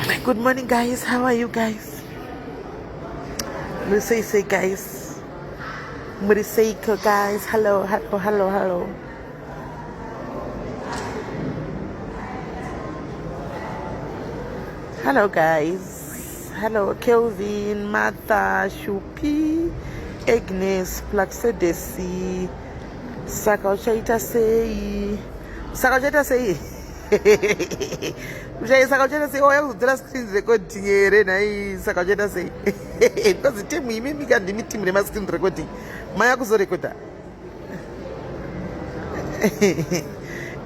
Good morning guys, how are you guys? Muri sei sei guys? Muri seiko guys? Hello, hello, hello, hello. Hello guys. Hello Kelvin, Martha, Shupi, Agnes, Plaxedesi. Saka uchaita sei? Saka uchaita sei? Saka uchaita sei? Wauya kuzotora screen recording here nhai? Saka uchaita sei? Because team imimi ka ndimi team rema screen recording. Maya kuzorekoda.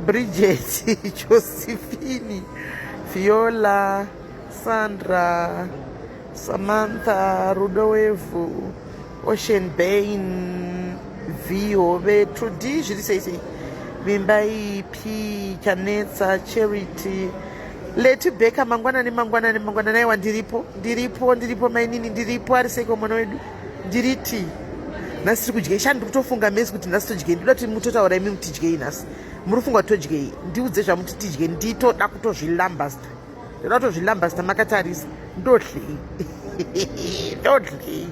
Bridget, Josephine, Viola, Sandra, Samantha, Rudo Wevhu, Ocean Bain, V Hove, Trudy, zviri sei sei, Vimbai P, Chanetsa, Charity, Leti Baker, mangwanani mangwanani mangwanani, aiwa ndiripo ndiripo ndiripo mainini ndiripo, ari seiko mwana wedu ndiriti nhasi tiri kudyei sha ndiri kutofunga mesi kuti nhasi todyei ndoda kuti mutotaura imi kuti tidyei nhasi muri kufunga kuti todyei ndiudze zvamuti tidye nditoda kutozvilambasta ndoda kutozvilambasta makatarisa ndodlei ndodlei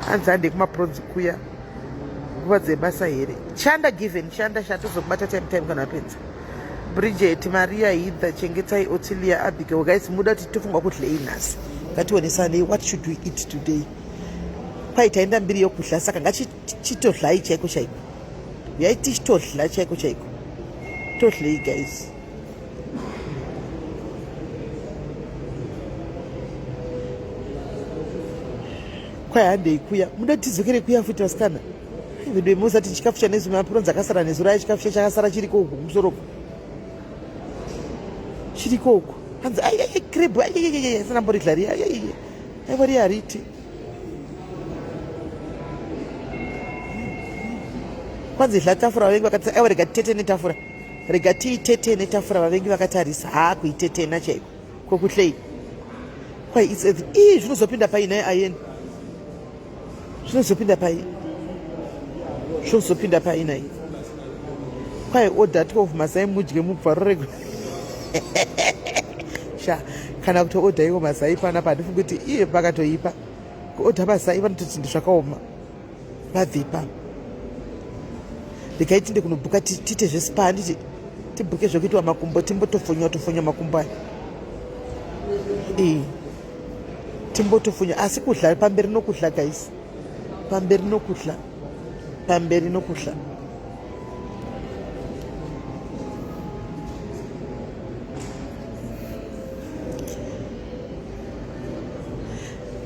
hanzi hande kumapronzi kuya nguva dzebasa here chanda given chanda shatozokubata time time kana wapedza Bridget, Maria, Hidha, Chengetai, Otilia, Abigail. Guys, muda kuti tofunga kudlei nhasi. Ngationesanei what should we eat today? Kwai taenda mbiri yokudla saka ngachitodlai chaiko chaiko. Uyai tichitodla chaiko chaiko. Todlei guys. Kwai handei kuya. Muda tidzokere kuya futi vasikana. Vedu musati chikafu chanezuro mapuronzi akasara nezuro aye chikafu chakasara chiriko uku kumusoro uku chiriko uku hanzi ai crab ai asina mboridla riya ai aiwa riya hariti kwanzi hla tafura vavengi vakatarisa aiwa rega titete netafura rega tiitete netafura vavengi vakatarisa haa kuitetena chaiko kokuhlei kwai its ii zvinozopinda pai nhai ayeni zvinozopinda pai zvinozopinda pai nai kwai order 12 mazai mudye mubvarure sha kana kuti order iwo mazai panapa handifungi kuti iye pakatoipa kuorder mazai vanototi ndizvakaoma vabvepa regai tinde kunobhuka tiite zvespa handiti tibhuke zvekuitwa makumbo timbotofonyiwa tofonyiwa makumbo aya ee timbotofunya asi kudla pamberi nokudla guys pamberi nokudla pamberi nokudla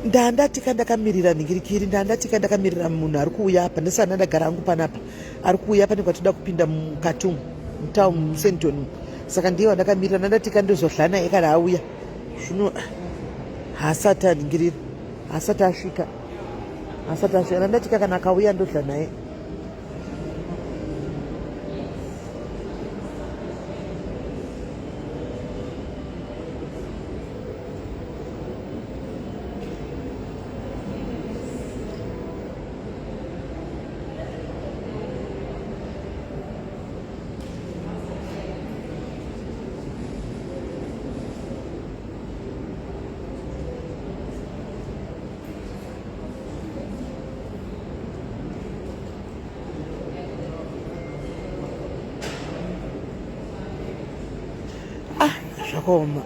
ndandatika ndakamirira nhingirikiri ndandatika ndakamirira munhu ari kuuya apa ndisana ndagara hangu panapa ari kuuya pane kwatoda kupinda mukati umu mutown musenton saka ndiye wandakamirira ndandatika ndozodla naye kana auya zvino haasati aningirira haasati asvika haasati asvika nandatika kana akauya ndodla naye ah zvakaoma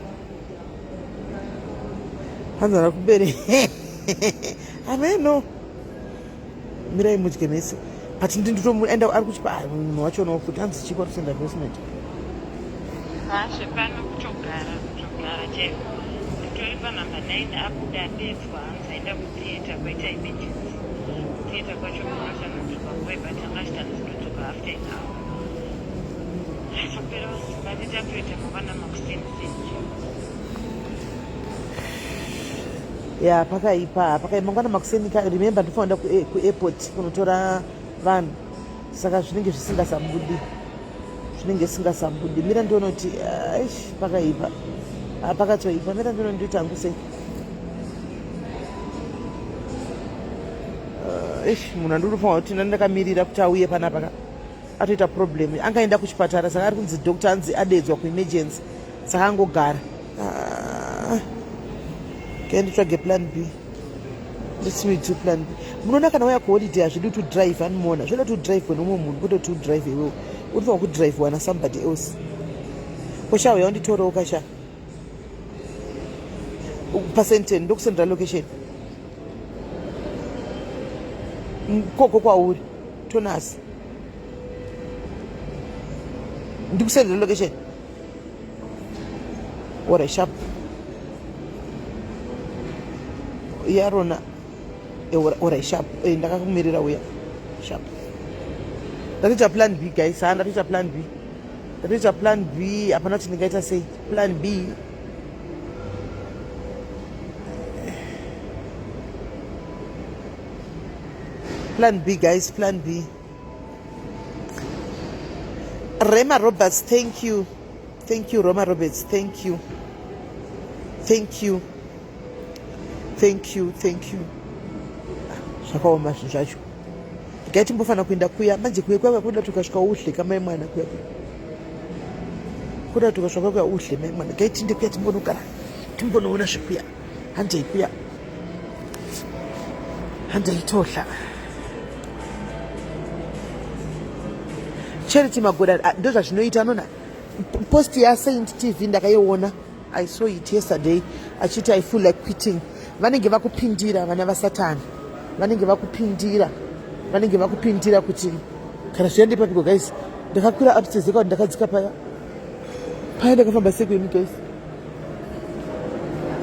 hanzana kubere ameno mirai mudye mese but nditomuenda ari kuchipa ah, munhu wachonawo futi hanzi chikwa tusenda investment Hashe pano kutogara kutogara chaiko nditori panumber 9 abuda adedzwa hanzi aenda kutheatre kwaita emergency kutheatre kwacho kunosananzirwa nguva but anga achiti hanzi ndodzoka after an hour achapera simba nditakutoita mangwana makuseni seni ya pakaipa pakaipa mangwana makuseni ka remember ndinofanira kuenda kuairport kunotora vanhu saka zvinenge zvisingasambudi zvinenge zvisingasambudi mira ndione kuti aish pakaipa ah, pakatoipa mira ndione ndoita hangu sei ah, eish munhu andinofanira kuti ndandakamirira kuti auye panapa ka atoita problem angaenda kuchipatara saka ari kunzi doctor anzi adedzwa kuemergency saka angogara ah. Can nditsvage plan B. Let's me do plan B. Munoona kana waya kuholiday hazvidi kuti udrive animoona. Zvoda kuti udrive wena umwe munhu kwete kuti udrive iwewe. Unofanirwa kudrive wana somebody else. Kosha uya unditorewo kasha. Pasenten ndokusendera location. Koko kwauri. Tonasi. Ndikusendera location. Ora sharp. Yarona. Ora sharp. Eh, ndakakumirira uya. Sharp. Ndatoita plan B guys. Ha ndatoita plan B. Ndatoita plan B. Hapana kuti ndingaita sei. Plan B. Plan B guys, plan B. Rema Roberts, thank you. Thank you, Roma Roberts. Thank you. Thank you. Thank you. Thank you. Zvakaoma zvinhu zvacho. Regai timbofanira kuenda kuya manje kuya kwava kuda tukasvika udhle kamai mwana kuya kuya. Kuda tukasvika kuya udhle mai mwana. Regai tiende kuya timbonogara. Timbonoona zvekuya. Handei kuya. Handei tohla. Charity Magoda ah, ndozvazvinoita anona post yaSaint TV ndakaiona I saw it yesterday achiti I feel like quitting vanenge vakupindira vana vasatani vanenge vakupindira vanenge vakupindira kuti kana zviya ndepapiko guys ndakakwira upstairs ekakuti ndakadzika paya paya ndakafamba seko imi guys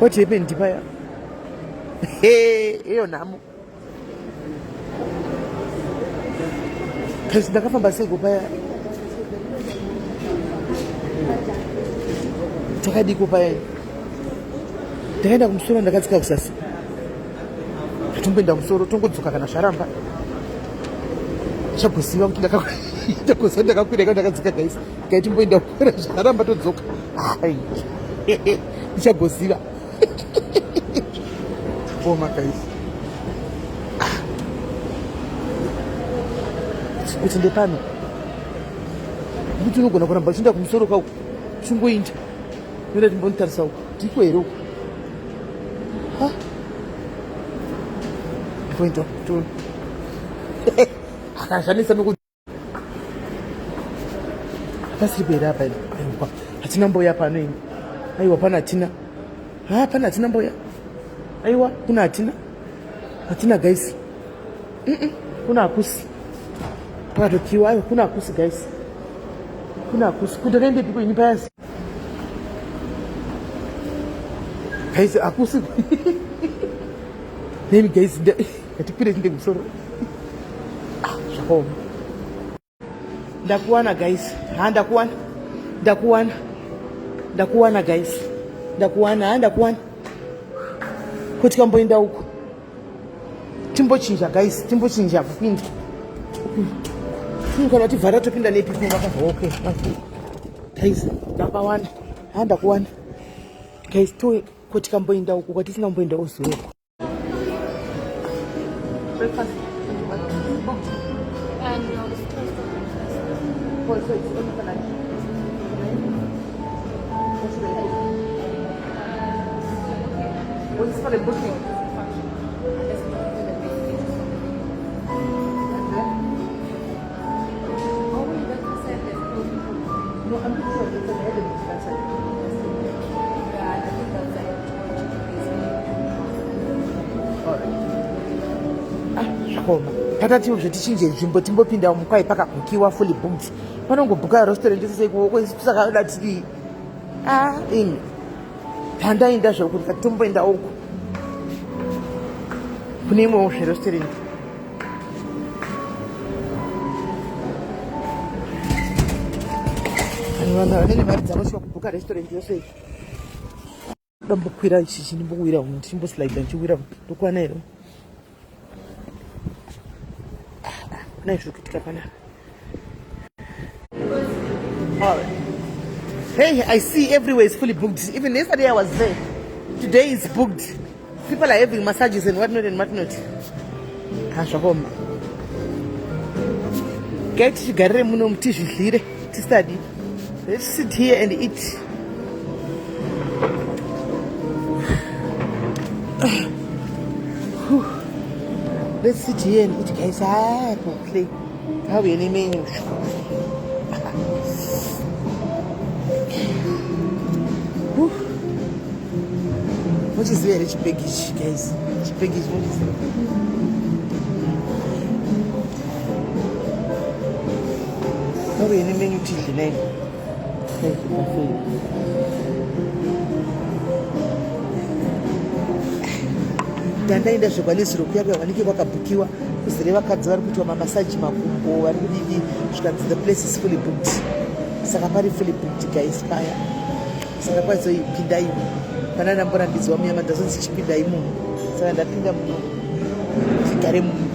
what happened paya iyo nhamo Kasi ndakafamba seiko paya takadiko paya ndakaenda kumusoro ndakadzika kusasi tomboenda kumusoro tongodzoka kana zvaramba chagoziva kuti ndakagoziva ndakakwira ka ndakadzika guys kai timboenda kukwira zvaramba todzoka ai ndichagoziva Oma guys. Ah. Kuti ndepano. Kuti unogona kuramba uchienda kumusoro kauku. Uchingoinda. Ndoda timbonitarisa uku. Ndiko here uku? Ha? Ndikoinda. Akazvanisa noku hapasiri kuera apa aiwa hatina mboya pano ini aiwa pano hatina ha pano hatina mboya aiwa kuna hatina hatina guys kuna hakusi pakatokiwa aiwa kuna hakusi guys kuna hakusi kutakaendepiko ini payasi guys hakusi nemi guys ngatikwire tinde kumusoro ah, zvakaoma ndakuwana guys ha ndakuwana ndakuwana ndakuwana guys ndakuwana ha ndakuwana kuti kamboenda uku timbochinja guys timbochinja kupinda kana tivhara topinda nepi okay guys ndapawana ha ndakuwana guys to kuti kamboenda uku kwatisina kumboenda uzuva Breakfast. Booked. No, it's closed for breakfast. Oh, so it's only for lunch. What should I do? Oh, it's for the booking. And then? Oh, wait, that side there's closed for No, I'm pretty sure it's an element that side. Yeah, I think that's like Ah, zvakaoma tatati zvetichinje nzvimbo timbopinda mukwai pakabhukiwa fully booked panongobhuka restaurant sei kuoko isu tisakada tidii ah ini pandaenda zvokuti katomboenda uku kune imwewo zverestaurant vanhu vanene mari dzavo shuwa kubhuka restaurant yose iyi ndambokwira ichi chindimbowira umu ndichimboslida ndichiwira ndokwana here kuna izvi kuitika panapa Hey, I see everywhere is fully booked. Even yesterday I was there. Today is booked. People are having massages and whatnot and whatnot. Ha zvakaoma. Gai tichigarire muno tizvidlire tisadi. Let's sit here and eat. Let's sit here and eat guys. Ah, play. Ngauye nemenu. Mochiziva here chibhegi ichi guys? Chibhegi ichi mochiziva? Ngauye nemenu tidle nayo. Ndandaenda zvekwanesuro kuya kuya wanike kwakabhukiwa kuzere vakadzi vari kuitwa mamasaji makumbo vari kudidi zvikanzi the place is fully booked saka pari fully booked guys paya saka kwazoipinda imo pana ndamborambidzwa muya mandazonzi chipinda imomo saka ndapinda muno tigare muno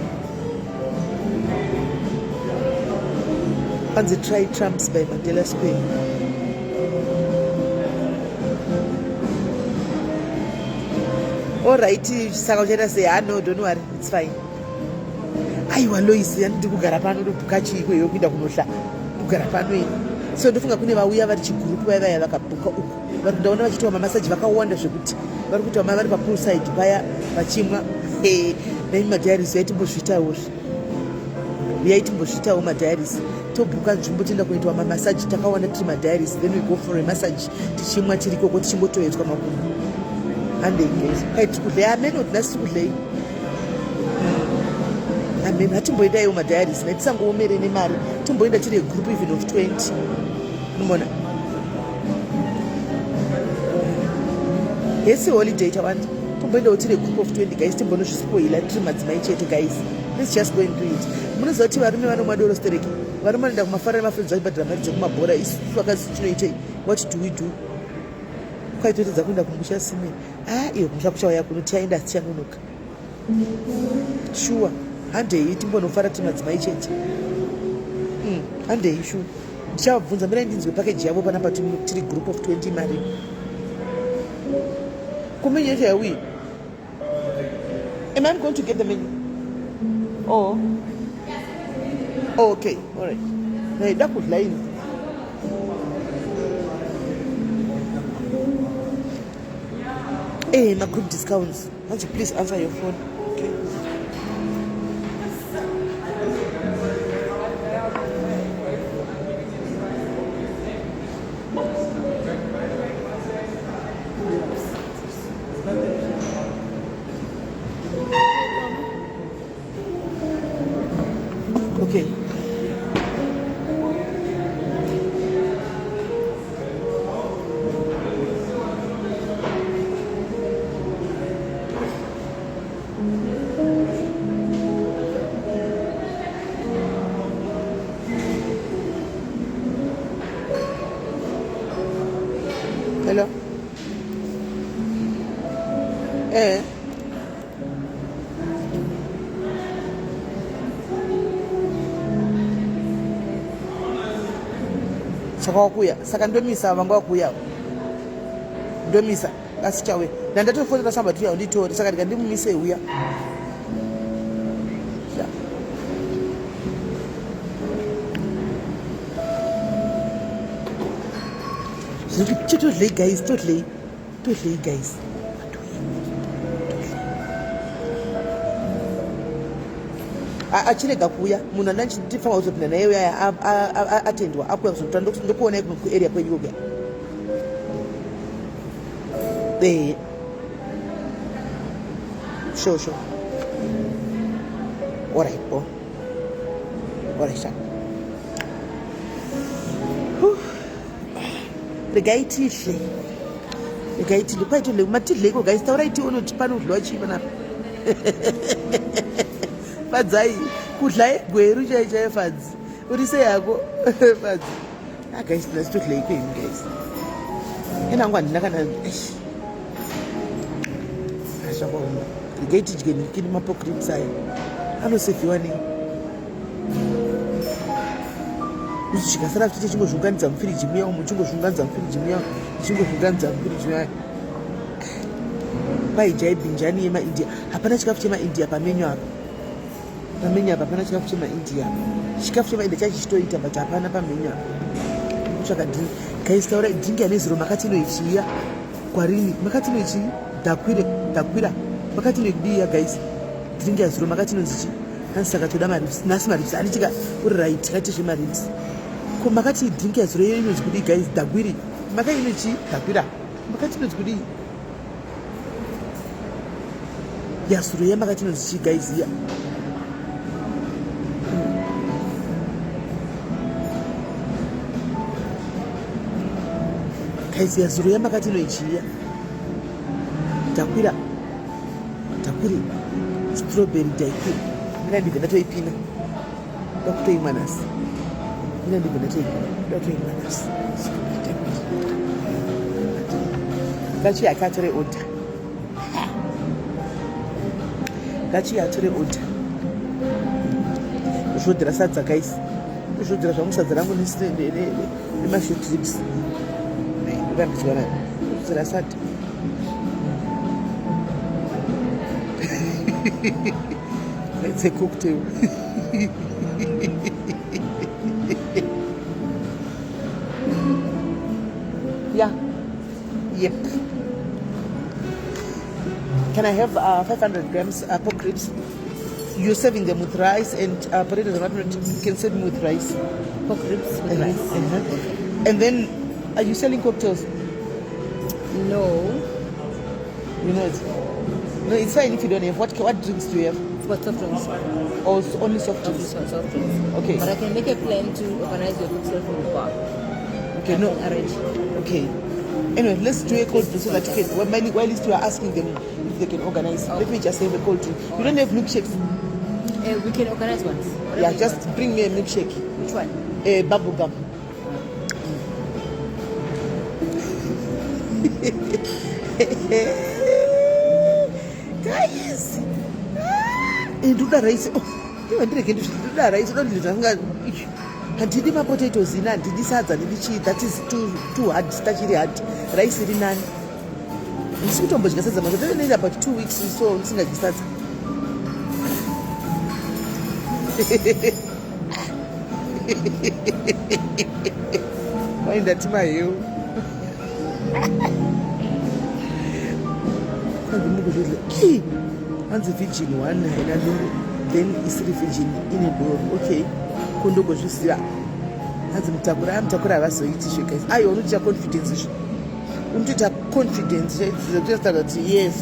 Panzi try Trumps by Mandela Square. Alright, saka uchaita sei? Ah no, don't worry, it's fine. Aiwa Lois, andidi kugara pano ndobhuka chiiko iwe kuenda kunohla. Kugara pano ini. So ndofunga kune vauya vari chigurupu vaya vaya vakabhuka uku. Vari ndaona vachiitwa mamasaji vakawanda zvekuti vari kuita vari papool side paya vachimwa. Hey, nai madiaries yaitimbozviitawo zve. Uyai timbozviitawo madiaries tobhuka nzvimbo toenda kunoitwa mamassage takawanda tiri madiaries then we go for a massage tichimwa tiri ikoko tichingotoedzwa makumbo handei guys kai tiri kudlei ameno kuti nhasi tiri kudlei ameno hatimboendaiwo madiaries nai tisangoomere nemari timboenda tiri a group even of 20 unomona hesi holiday tawanda tomboendawo tiri group of 20 guys timbonozvispoila tiri madzimai chete guys let's just go and do it munoziva kuti varume vanomwa doro stereki varume vanoenda kumafara nemafriends vachibhadhara mari dzekumabhora isusu vakadzi tinoitei what do we do kwaitotedza kuenda kumusha sime ah iyo kumusha kuchauya kuno tichaenda asi tichanonoka shuwa handei timbonofara tiri madzimai chete handei shuwa ndichavabvunza mirai ndinzwe package yavo panapa tiri group of 20 mari kumenu yacho yauyi am i going to get the menu oh. oh okay all right ndaida kudla ini eh magroup discounts manje please answer your phone okay Okay. Hello. Eh. Saka wakuya saka ndomisa vanga wakuya ndomisa asi chauya ndandatofonera samba tuya unditore saka ndikandimumise uya chitodlei guys todlei todlei guys achirega kuuya munhu andandifanira kuzopinda naye uya atendwa akuya kuzotora ndokuonai kuarea kwenyu kuya ee sure sure alright bo alright sha regai tidle regai tidle kwai tidle matidleiko guys taurai tione kuti panodliwa chii panapa fadzai kudla yegweru chai chaiyo fadzi uri sei hako fadzi ah guys nhasi todleiko imi guys inangu handina kana zvakaoma regai tidye nikini mapocrips aya anosevhiwa nei zvikasara futi tichingozviunganidza mufiriji muya umu chingozviunganidza mufiriji muya chingozviunganidza mufiriji muya kwaijai bhinjani yemaindia hapana chikafu chemaindia pamenyu apa pamenyu apa hapana chikafu chemaindia chikafu chemaindia chacho chichitoita but hapana pamenyu apa kutsvaka drink guys taura drink yanezuro makati inoichiya kwarini makati inoichii dhakwire dhakwira makati inoidiya guys. Drink yazuro makati inonzi chii? Hanzi saka toda maribs. Nhasi maribs anditika uri right ngati zvemaribs. Ko makati drink yazuro iyo inonzi kudii guys? Dagwiri. Makai inonzi chii? Dagwira. Makati inonzi kudii? Yazuro iya makati inonzi chii guys iya? Guys yazuro iya makati inonzi chii iya? Dakwira. Takwiri strawberry daiquiri. Mina ndibve ndatoipina. Ndakutoimwa nhasi. Mina ndibve ndatoipina. Ndatoimwa nhasi. Strawberry daiquiri. Ngachiya akatore order. Ngachiya atore order. Zvodhira sadza guys. Zvodhira zvangu sadza rangu nemashort ribs. Ndambidzwa nani? Zvodhira sadza. It's a cocktail. Yeah. Yep. Can I have 500 grams pork ribs? You're serving them with rice and potatoes and whatnot. You can serve me with rice. Pork ribs with rice. And then, are you selling cocktails? No. You know it. No, it's fine if you don't have. What drinks do you have? We've got soft drinks. Or only soft Only drinks? soft drinks. Okay. But I can make a plan to organize your cocktail from the bar. Okay, I no. can arrange. Okay. Anyway, let's do a cold drink so that you can, while you are asking them if they can organize, Okay. Let me just have a cold drink. You don't have milkshakes? We can organize ones. Whatever Yeah, you just want. Bring me a milkshake. Which one? A bubble gum. Guys, ndoda rice. Oh, iwe ndirege ndoda rice. Don't ndanga handidi mapotatoes ina, handidi sadza, handidi chii. That is too hard. Tachiri hard. Rice iri nani. Ndisi kutombodya sadza mazuva ane about 2 weeks so ndisingadyi sadza. Wai ndati maheu. Hanzi mukuzvidya. Ii, hanzi virgin 1 haina doro, then isiri virgin ine doro. Okay, ko ndogozviziva. Hanzi mutakura, mutakura havazoiti zve guys. Aiwa, unotoita confidence izvo. Unotoita confidence zvekutotaura kuti yes.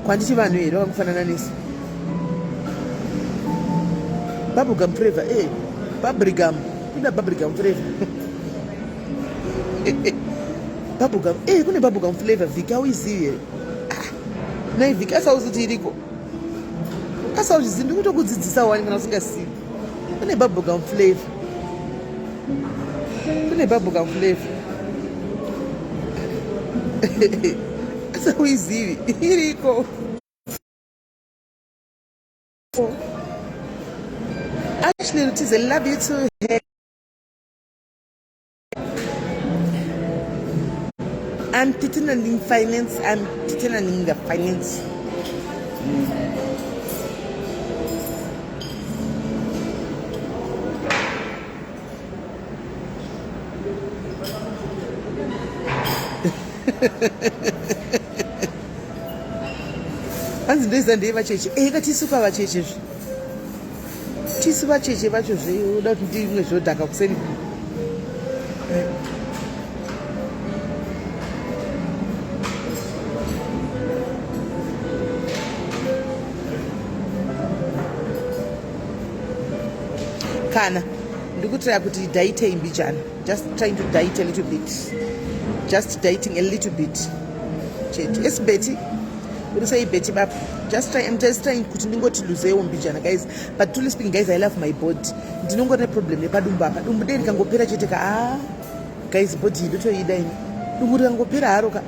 Kwanditi vanhu here vakufanana nesu? Bubblegum flavor, bubblegum. Kuda bubblegum flavor. Bubblegum, kune bubblegum flavor. Viki auizivi here? Ah, nai Viki asauzi kuti iriko. Asauzivi, ndikutokudzidzisa wani kana usingasivi. Kune bubblegum flavor. Kune bubblegum flavor. Asauizivi, iriko. Ashley Lutize, love you too. I'm pretending finance. I'm pretending the finance. Hanzi ndoiza ndei vacheche. Katisuka vacheche zve. Tisu vacheche vacho zve uda kuti ndimwe zvodhaka kuseni. Kana ndikutraya kuti diete imbijana, just trying to diet a little bit, just dieting a little bit chete. Yes, Betty, uri sei Betty baba? Just try, I'm just trying kuti ndingoti luzewo mbijana guys, but truly speaking guys, I love my body. Ndinongori neproblem nepadumbu apa. Dumbu dei rikangopera chete ka, guys, body ndotoida ini. Dumbu rikangopera haro ka,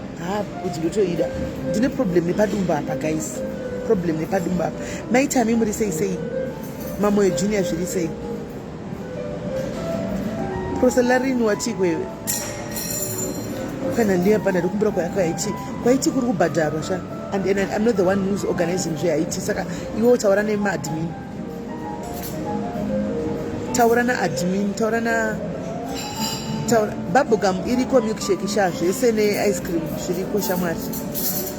body ndotoida. Ndine problem nepadumbu apa guys, problem nepadumbu apa. Maitami muri sei sei? Mamoyo Junior zviri sei? Proselarini watikwewe kana ndiye pana ndikumbira kwaiti kwaiti kuri kubhadharwa sha, and I'm not the one who's organizing zvehaiti. Saka iwe taura nemaadmin, taura naadmin, taura na taura. Bubblegum iriko, milkshake sha, zvese neice cream zviriko shamwari.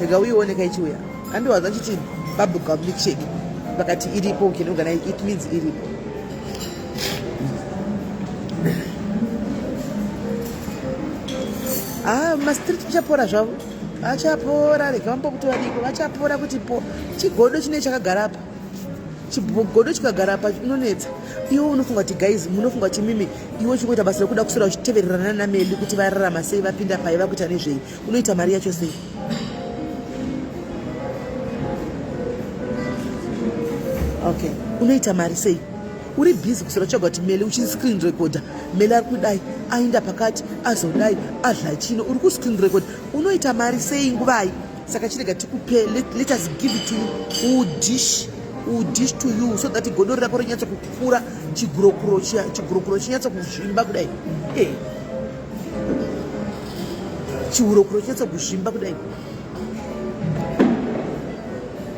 Rega uione kaichiuya, andiwaza chiti bubblegum milkshake. Vakati iripo, we can organize, it means iripo. Ah, mastreet achapora zvavo, achapora. Rega vambokuti vadiko, vachapora kuti po chigodo chine chakagara apa, chigodo chikagara apa inonetsa. Iwe unofunga kuti, guys, munofunga kuti mimi iwe uchingoita basa rekuda kuswera uchitevererana naMeli kuti vararama sei, vapinda pai, vakuita nezvei, unoita mari yacho sei? Okay, unoita mari sei? Uri busy kuswera utsvaga kuti Meli, uchiscreen recorder Meli ari kudai, aenda pakati, azodai, adla chino, uri kuscreen record. Unoita mari sei nguvai? Saka chirega tikupe, let us give it to you, udish udish to you so that godoro rako rinyatso kukura, chigurokuro chigurokuro chinyatso kuzvimba kudai, e chihurokuro chinyatso kuzvimba kudai.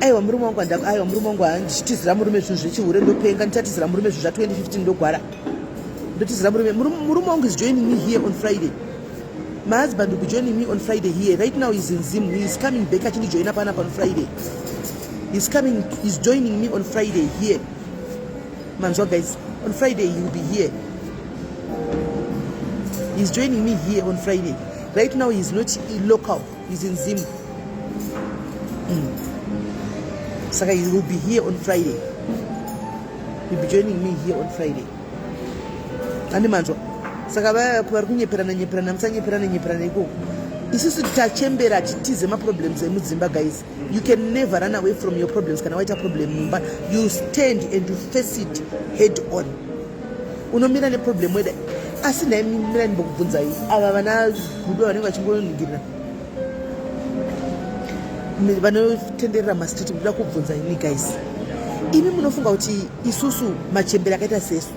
Aiwa, murume wangu, aiwa, murume wangu, handichitizira murume zvinhu zvechihure, ndopenga. Ndichatizira murume zvinhu zva2015, ndogwara. Ndotizira murume? Murume wangu is joining me here on Friday. My husband will be joining me on Friday here. Right now he's in Zim. He is coming back achindijoina panapa on Friday. He's coming, he's joining me on Friday here. Manzwa, guys? On Friday he will be here. He's joining me here on Friday. Right now he's not local, he's in Zim. Saka he will be here on Friday. He'll be joining me here on Friday. Andi manzwa? Saka vaya vari kunyeperana nyeperana, musanyeperana nyeperana ikoko. Isusu tachembera, titize maproblems emudzimba. Guys, you can never run away from your problems. Kana waita problem mumba, you stand and you face it head on. Unomira neproblem weda. Asi nhai, mira ndimbokubvunzai, ava vana gudo vanenge vachingoningirira, vanotenderera mastreet, ndoda kubvunza imi guys, imi munofunga kuti isusu machembere akaita sesu,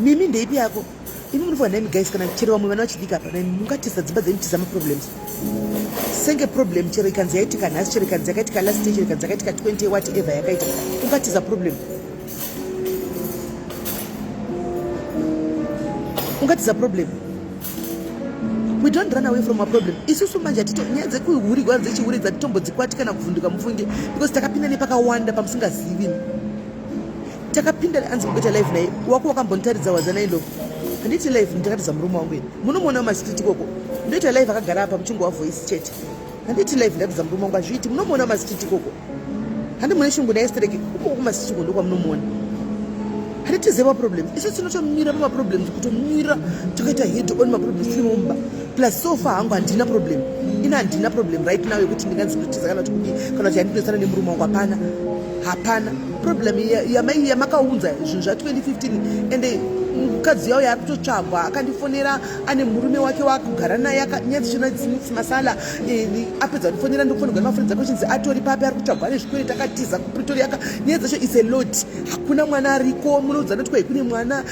mimi ndeipi yako? Imi munofunga nhaimi guys, kana chero vamwe vana vachidika apa, mungatisa dzimba dzenyu, tiza maproblems senge problem chero ikanzi yaitika nhasi, chero ikanzi yakaitika last year, chero ikanzi yakaitika 20 whatever yakaita, ungatiza problem? Ungatiza problem? We don't run away from our problem isusu. Manje hatito nyaya dzekuhurigwa, dzechihure, dzatitombodzikwati kana kuvhunduka, mufunge, because takapinda nepakawanda pamusingazivi. Takapinda. Anzi mukuita live naye wako wakambonitaridza wadzanailo. Handiti live, ndakatidza murume wangu ini. Munomuona mumastreet ikoko, ndoita live akagara apa, muchingova voice chete. Handiti live, ndatidza murume wangu, hazviiti. Munomuona mumastreet ikoko, handi mune shungu naye stereke ukoko kumastreet uko, ndokwamunomuona. Handitize maproblems isu, tinotomira pamaproblems, kutomira takaita head on maproblems tiri mumba. Plus so far hangu handina problem, ina handina problem right now yekuti ndinganzi ndotiza kana kuti kudii, kana kuti handinotsana nemurume wangu. Hapana, hapana problem yamakaunza zvinhu zva2015. Ende mukadzi yavo yakutotsvagwa, akandifonera, ane murume wake waakugara naye, nyaya dzichona masala. Apedza kundifonera, ndokufonegwa nemafriends ake, uchinzi atori papi, ari kutsvagwa, ane zvikwereti, akatiza kuPretoria. Aka nyaya dzacho is a lot. Hakuna mwana ariko. Munoudza noti kwai kune mwana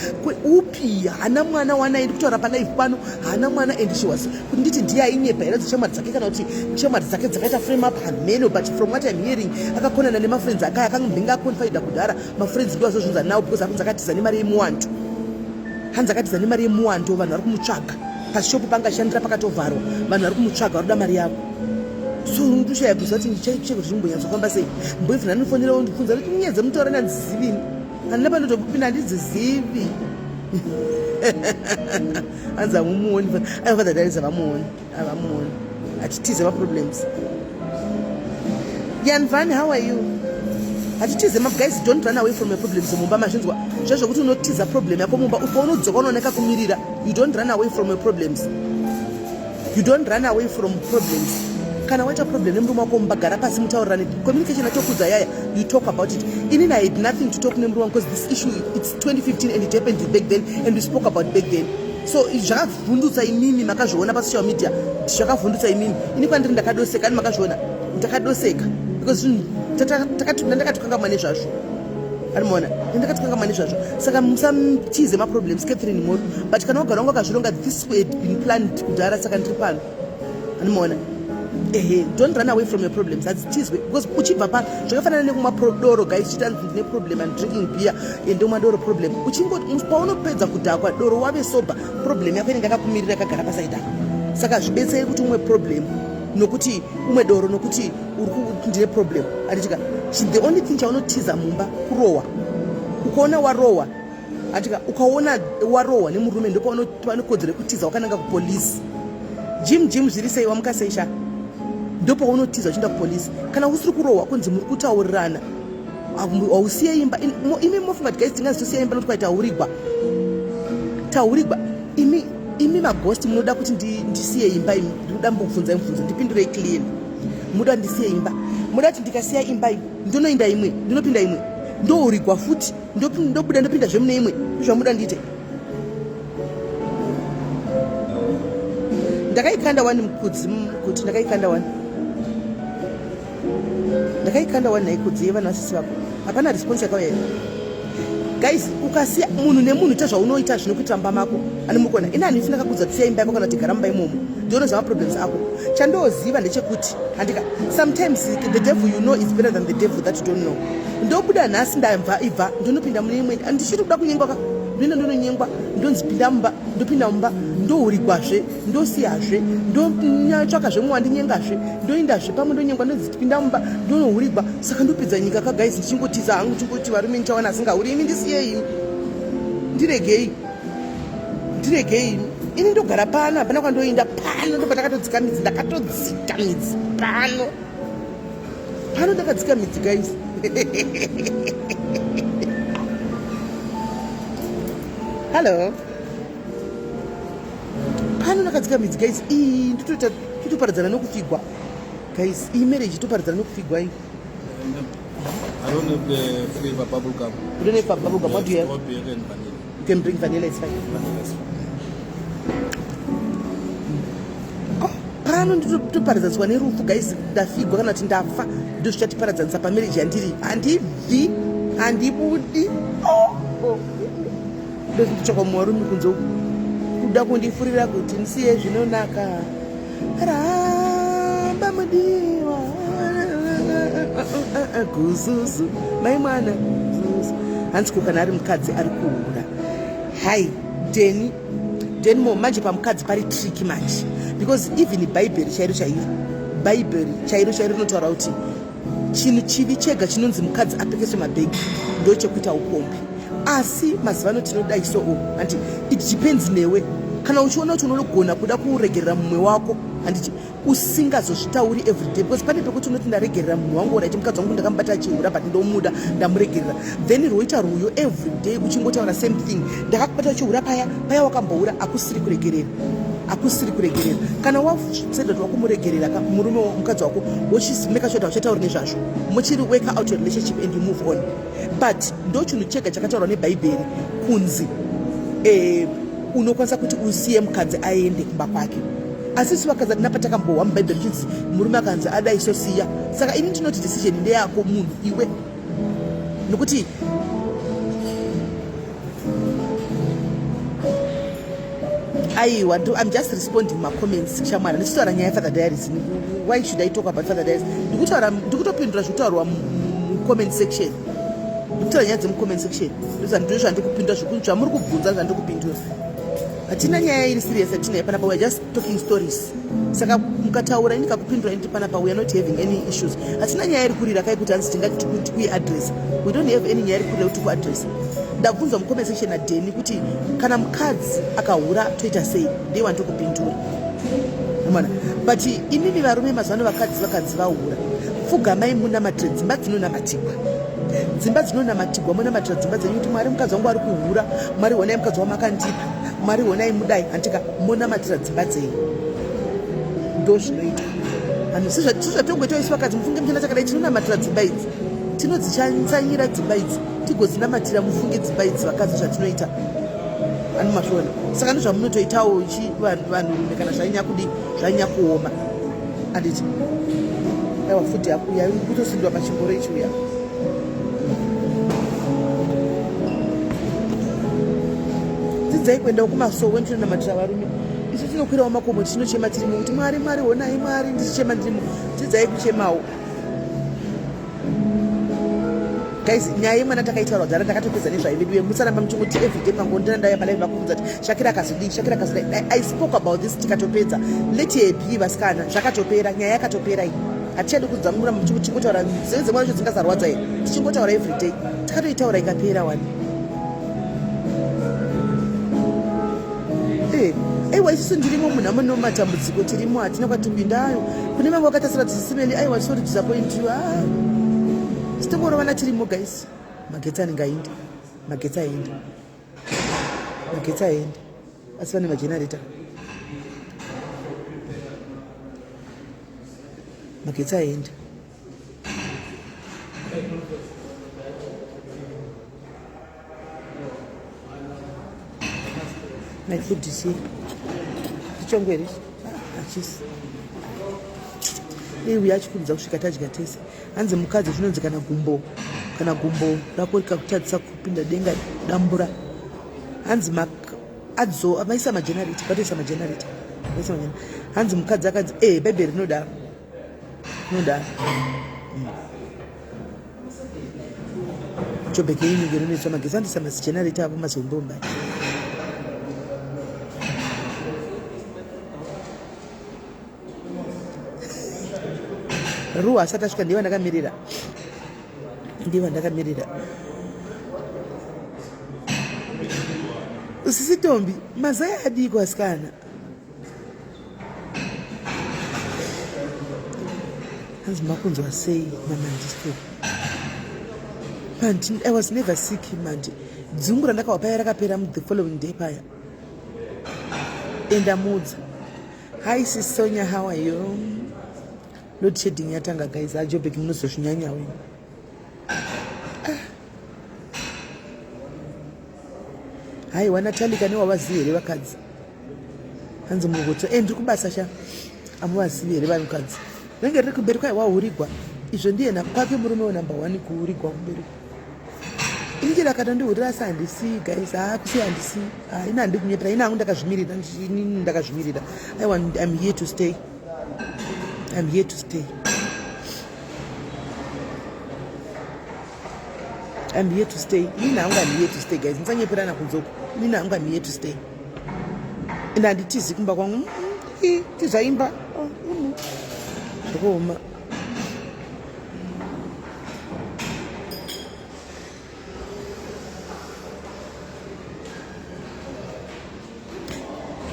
upi? Haana mwana wanaye, ndikutaura palive pano, haana mwana. And she was kuti nditi ndiye ainyepa here, dzishamwari dzake, kana kuti shamwari dzake dzakaita frame up hameno. But from what I'm hearing, akakonana nemafriends akaya, akambinga aconfida kudhara. Mafriends ndo azozvinza now, because akunzi akatiza nemari yemuwanto, hanzi akatiza nemari yemuwanto. Vanhu vari kumutsvaga, pashopu pangashandira pakatovharwa, vanhu vari kumutsvaga, vari kuda mari yavo. So ndoshaya kuziva kuti cheko zvimbonyatsofamba sei. Boyfriend anofonera ondibvunza kuti nyaya dzemutaura nandzizivini, handina panotopinda, handidzizivi. Hanzi hamumuoni. Aiwa, Father Daris havamuoni, havamuoni. Hatitize maproblems. Yanvan, how are you? Hatitize. Guys, don't run away from your problems mumba. Mazvinzwa zvezvokuti unotiza problem yako mumba, paunodzoka unooneka kumirira. You don't run away from your problems. You don't run away from problems. Kana waita problem nemurume wako mumba, gara pasi mutaurirane. Communication atokudza yaya, you talk about it. Inini I had nothing to talk nemurume wangu because this issue, it's 2015 and it happened back then and we spoke about back then. So zvakavhundutsa imimi, makazviona pasocial media, zvakavhundutsa imimi. Ini kwandiri ndakadoseka, ani makazviona, ndakadoseka because ndakatokangamwa nezvazvo, anomaona, ndakatokangamwa nezvazvo. Saka musatize maproblems, Catherine Moro. But kana wagara wanga wakazvironga, this had been planned kudhara, saka ndiri pano, anomaona. Ehe, don't run away from your problems, hadzitizwe, because uchibva pa zvakafanana nekumwa doro, guys. Chitanzi ndine problem and drinking beer, ndomwa doro, problem uchingo paunopedza kudhakwa doro, wave sober, problem yako inenge yakakumirira, yakagara pasaidi apa. Saka zvibetseri kuti umwe problem. Nokuti umwe doro, nokuti uri ndine problem, handitika? The only thing chaunotiza mumba kurohwa. Ukaona warohwa, handitika? Ukaona warohwa nemurume, ndopaunokodzero yekutiza wakananga kupolisi. Jim, Jim, zviri sei? Wamuka sei sha? Ndopaunotiza uchienda kupolisi kana usiri kurohwa, kunzi muri kutaurirana, hausiye imba. Imi mofunga kuti guys, tingazi tosiya imba nokuti kwai taurigwa, taurigwa? Imi, imi magosti, munoda kuti ndisiye imba? Imi, ndinoda mbobvunza mubvunzo, ndipindurei clean. Muda ndisiye imba? Muda kuti ndikasiya imba iyi ndonoinda imwe, ndinopinda imwe, ndourigwa futi, ndobuda, ndopinda zvemune imwe? Zvamuda ndiite? Ndakaikanda wani mukudzi kuti ndakaikanda wani, ndakaikanda wani naikudzi yevana vasisi vako. Hapana response yakauya here guys? Ukasiya munhu nemunhu, ita zvaunoita zvinokuitira mumba mako. Ani mukona ini handifi ndakakudza kusiya imba yako kana kuti gara mumba imomo. Ndionoziva maproblems ako. Chandooziva ndechekuti, handika, sometimes the devil you know is better than the devil that you don't know. Ndobuda nhasi, ndabva ibva, ndonopinda mune imwe. Ndichiri kuda kunyengwa ka, ndoenda ndononyengwa, ndonzi pinda mumba, ndopinda mumba, ndourigwazve, ndosiyazve, ndotsvakazve mumwe wandinyengazve, ndoendazve pamwe, ndonyengwa, ndonzi pinda mumba, ndonohurigwa. Saka ndopedza nyika ka guys ndichingotiza hangu, chingoti varume ndichawana asingahuri. Imi ndisiyei, imi ndiregei, ndiregei imi. Ini ndogara pano, hapana kwandoenda. Pano ndobva ndakatodzika midzi, ndakatodzika midzi pano, pano ndakadzika midzi guys. Hallo, pano ndakadzika midzi guys. Iyi nditoita totoparadzana nokufigwa guys. Iyi marriage toparadzana nokufigwa iyi. I don't have the flavor bubble gum. You don't have bubble gum? What do you have? Strawberry and vanilla. You can bring vanilla, it's fine. Vanilla is fine. Pano nditoparadzaniswa nerufu guys. Ndafigwa kana kuti ndafa, ndo zvichatiparadzanisa pamarriage yandiri. Handibvi, handibudi. Oh, oh. Ndotsvaka mumwe warume kunze uku kuda kundifurira kuti ndisiye zvinonaka. Ramba mudiwa guzuzu mai mwana zuzu. Hanzi ko kana ari mukadzi ari kuhura? Hai deni deni mo manje pamukadzi pari tricky manje, because even Bhaibheri chairo chairo, Bhaibheri chairo chairo rinotaura kuti chinhu chivi chega chinonzi mukadzi apfekeswe mabhegi ndochekuita ukombi. Asi mazuva ano tinodai so handi, it depends newe. Kana uchiona kuti unogona kuda kuregerera mumwe wako, handiti, usingazozvitauri everyday, because pane pekuti unoti ndaregerera munhu wangu, right, mukadzi wangu ndakamubata achihura, but ndomuda, ndamuregerera. Then roita ruyo everyday uchingotaura same thing, ndakakubata uchihura paya paya wakamboura. Akusiri kuregerera, akusiri kuregerera. Kana waseda kuti wakumuregerera ka murume, mukadzi wako, wochimeka sure kuti hauchatauri nezvazvo, muchiri work out your relationship and you move on. But ndo chinhu chega chakataurwa neBhaibheri kunzi unokwanisa kuti usiye mukadzi aende kumba kwake. Asi isu vakadzi hatina patakambohwa muBhaibheri chinzi murume akanzi adai sosiya. Saka ini ndinoti decision ndeyako munhu iwe, nokuti aiwa, I'm just responding macomments shamwana, ndichitaura nyaya yaFather Diaries. Why should I talk about Father Diaries? Ndikutaura, ndikutopindura zvekutaurwa mucomment section. Ndikutaura nyaya dzemucomment section, ndo zvandikupindura, zvamuri kubvunza zvandikupindura. Hatina nyaya iri serious yatinayo panapa, we are just talking stories. Saka mukataura, ini ndikakupindura, nditi panapa we are not having any issues. Hatina nyaya iri kurira kai kuti hanzi tingati tikuiaddress. We don't have any nyaya iri kurira kuti tikuaddress. Ndabvunzwa mucomment section naDeni kuti kana mukadzi akahura toita sei? Ndei wandikupindura mana. But imimi varume mazuva ano, vakadzi vakanzi vahura, pfugamai munamatire. Dzimba dzinonamatirwa, dzimba dzinonamatirwa. Munamatira dzimba dzenyu kuti Mwari, mukadzi wangu ari kuhura, Mwari honai mukadzi wamakandipa, Mwari honai mudai, handika? Munamatira dzimba dzenyu, ndo zvinoitwa vanhu. Sezvatongoitawo isu vakadzi, mufunge muchiona chakadai, tinonamatira dzimba idzi, tinodzitsanyira dzimba idzi, tigodzinamatira. Mufunge dzimba idzi vakadzi zvatinoita, ani mazviona? Saka ndozvamunotoitawo vanhurume kana zvanyanya kudii, zvanyanya kuoma, handiti? Aiwa, futi yakuya kutosindwa pachingoro ichiuya. Dzidzai kuendawo kumasowe ndinonamatira varume. Isu tinokwirawo makomo, tinochema tirimo kuti Mwari, Mwari honai, Mwari, ndichichema ndirimo. Dzidzai kuchemawo guys. Nyaya yemwana takaitaura kudhara, ndakatopedza nezvaiveduwe. Musaramba muchingoti everyday mangondira ndauya palive vako. muchibvunza kuti Shakira akazodii, Shakira akazodii. I spoke about this tikatopedza. Let her be vasikana, zvakatopera, nyaya yakatopera iyi. Hatichadi kudzamura muchingotaura nzeve dzemwana cho dzingasarwadza here? Tichingotaura every day. Takatoitaura ikapera wani. Eh, aiwa isusu ndirimo munhu amuno matambudziko tirimo hatina kwatiri kuenda ayo kune vamwe vakatasira tisimeli aiwa sorry disappoint you ah sitongorovana tirimo guys magetsi anenge aenda magetsi aenda magetsi aenda asi vane magenerator magetsi aenda My food is here. Chichongo here? Hachisi. Dei uya achikurumidza kusvika tadya tese. Hanzi mukadzi zvinonzi kana gumbo kana gumbo rako rikakutadzisa kupinda denga dambura. Hanzi adzo vaisa magenerator vatoisa magenerator. Vaisa magenerator. Hanzi mukadzi akanzi eh bhaibheri rinodaro. Rinodaro. Joburg inenge inoiswa magetsi andisa mazigenerator avo mazombomba. Ruwa asati asvika ndiye vandakamirira. Ndiye vandakamirira. Sisi Tombi, mazai adiko asikana. Hanzi makunzwa sei naMandisto? Mandi, I was never sick Mandi. Dzungu randakawa paya rakapera the following day paya. Enda mudza. Hi sis Sonia, how are you? Load shedding yatanga guys, ajobek munozozvinyanya wenyu. Ah. Haiwa Natalie kane wavazivi here vakadzi? Hanzi murukuto eh ndiri kubasa sha. Amuvazivi here vanhukadzi? Ringe riri kumberi kwai wahurigwa. Izvo ndiye na kwake murume we number 1 kuhurigwa kumberi. Ini chero akatondihurira asi handisii guys. Ah kusiya handisii. Ah ini handi kunyepera ini hangu ndakazvimirira ini ndakazvimirira. I want I'm here to stay. I'm here to stay. I'm here to stay. Nina hangu I'm here to stay guys. Musanyeperana kunze uko. Nina hangu I'm here to stay. And handitizi kumba kwangu. Mm, tizaimba. Oh, mm. Zvakaoma.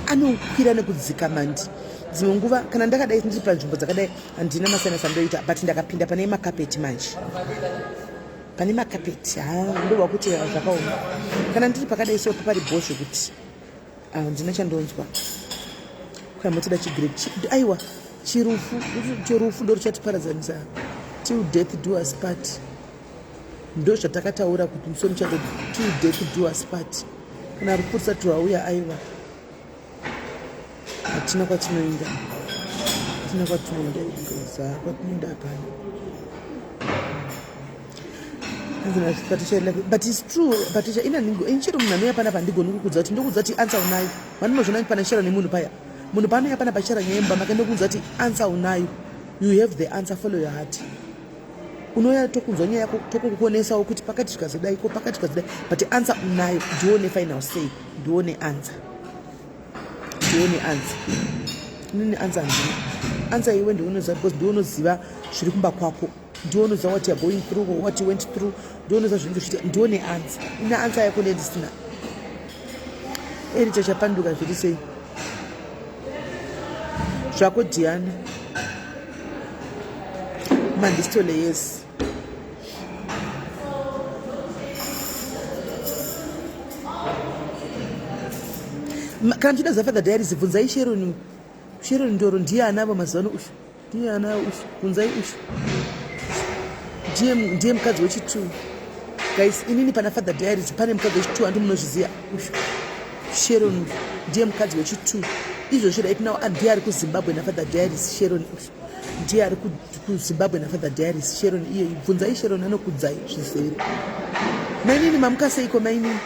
Anokwira nekudzika mandi. Dzimwe nguva kana ndakadai ndiri panzvimbo dzakadai handina masinus andoita but ndakapinda pane makapeti manje. Pane makapeti ha ndobva kuti zvakaoma. Kana ndiri pakadai so pari bho zvekuti handina chandonzwa. Kwai motoda chigrade aiwa chirufu chirufu ndoruchatiparadzanisa till death do us part. Ndozvatakataura kuti musi wemuchato till death do us part. Kana rufu rusati rwauya aiwa hatina kwatinoenda hatina kwatinoenda za kwatinoenda hapana but its true Patricia ina chero munhu anouya panapa handigoni kukudza kuti ndokudza kuti answer unayo vanonozvona pana chero nemunhu paya munhu paanouya panapa chero nyaya yemumba make ndokuudza kuti answer unayo you have the answer follow your heart unouya tokunzwa nyaya yako tokukuonesawo kuti pakati zvikazodai ko pakati zvikazodai but answer unayo ndione final say ndione answer ndione answer inini answer handina answer iwe ndiwe unoziva because ndiwe unoziva zviri kumba kwako ndiwe unoziva what youare going through or what you went through ndiwe unoziva zvinenge zvichiita ndione answer ina answer yako ndendisina ericha chapanduka zviri sei zvako Diana mandistole yes kana muchida zvafather diaries bvunzai Sharon Sharon Ndoro ndiye anavo mazuva ano ushu ndiye anavo ushu bvunzai ushu ndiye ndiye mukadzi wechitu guys inini pana father diaries pane mukadzi wechitu andi munozviziva ushu Sharon ndiye mukadzi wechitu izvozvi right now ndiye ari kuzimbabwe nafather diaries Sharon ushu ndiye ari kuzimbabwe nafather diaries Sharon iye bvunzai Sharon anokudzai zvizere mainini mamuka seiko mainini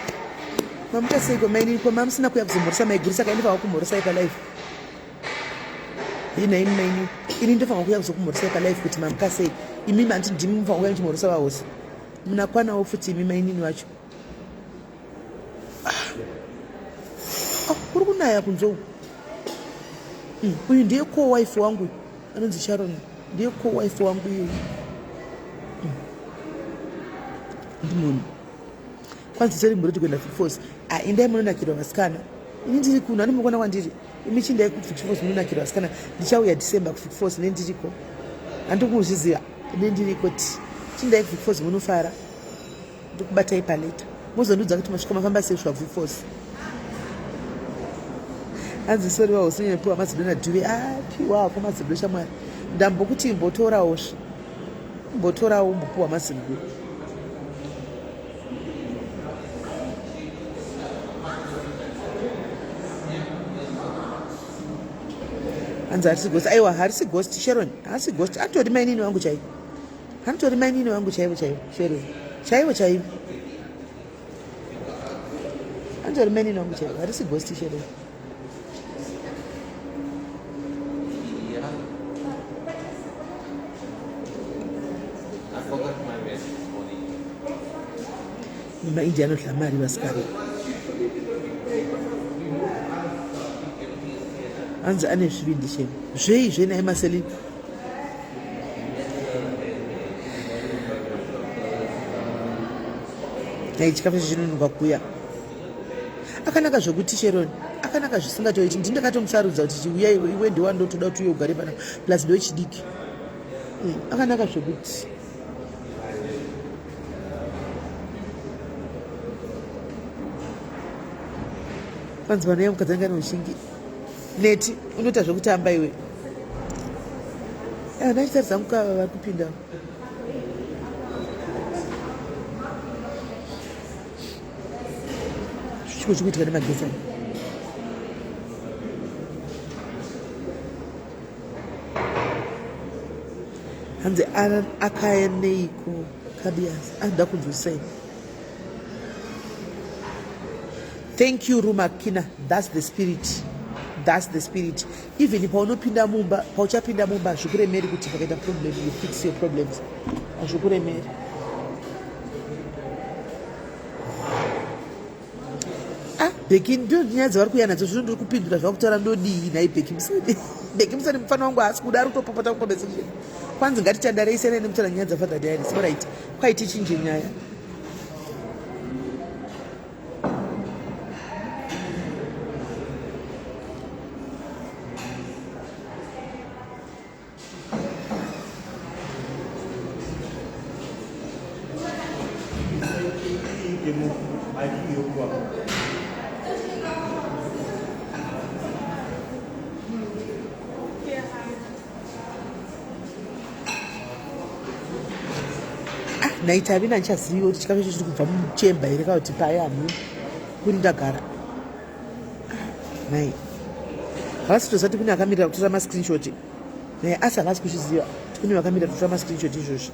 mamuka seiko mainini ko mamusina kuya kuzomhoresa maiguru saka inofanwa kumhoresai palife inaini mainini ini ndofanwa kuya kuzokumhoresai palife kuti mamuka sei imimi hanti ndimi mufanwa kuya muchimhoresa vahosi munakwanawo futi imi mainini vacho. Kuri kunaya kunze uku. Uyu ndiye co-wife wangu anonzi Sharon. Ndiye co-wife wangu iyoyu. Ndimoni. Kwanzi seri muroti kuenda Force. Ah, indai munonakirwa vasikana. Ini ndiri kuno, ani mukuona kwandiri. Imi chindai kuFix Force munonakirwa vasikana. Ndichauya December kuFix Force nendiriko. Handikuzviziva. Nendiriko ti. Chindai kuFix Force munofara. Ndikubatai paleta. Mozondiudza kuti masvika mafamba sei kusvika kuFix Force. Hanzi sorry vahosi piwa mazido nadhuve. Ah, piwa hako mazido shamwari. Ndambokuti imbotorawo zve. Imbotorawo umbopiwa mazido. Hanzi harisi ghost. Aiwa harisi ghost Sharon. Harisi ghost. Atori mainini wangu chaivo. Anotori mainini wangu chaivo chaivo Sharon. Chaivo chaivo. Anotori mainini wangu chaivo. Harisi ghost Sharon. I forgot my vest this morning. MaIndia anodla mari vasikana. Hanzi ane zvivindi chemo. Zvei zvenai Marceline? Dai chikafu chinonoka kuuya. Akanaka zvokuti Sharon. Akanaka zvisingatoiti. Ndini ndakatomusarudza kuti chiuya iwe iwe ndiwe wandotoda kuti uye ugare panapa. Plus ndowechidiki. Akanaka zvokuti. Kwanzi vanouya mukadzi anenge ane ushingi. Neti unoita zvekutamba iwe. Ndachitaridza mukava vari kupinda. Chiko chikuitika nemagetsi aya. Hanzi akaeneiko Kabias? Anoda kunzwisei. Thank you Rumakina. That's the spirit. That's the spirit. Even paunopinda mumba, pauchapinda mumba hazvikuremeri kuti pakaita problem you fix your problems. Hazvikuremeri. Ah, Becky ndio nyaya dzavari kuuya nadzo zvino ndiri kupindura zvakutaura ndodii nhai Becky Musoni. Becky Musoni mufana wangu haasi kuda ari kutopopota kucomment section. Kwanzi ngatitandarei siyana nekutaura nyaya dzaFather Diaries. Alright. Kwai tichinje nyaya. Nhai Tavina, ndichaziviwo kuti chikafu icho chiri kubva muchemba here kana kuti pai hamuna kuri ndagara. Nhai havasi kutozati kune akamirira kutora mascreenshot. Nhai asi havasi kuzviziva kuti kune vakamirira kutora mascreenshot izvozvi.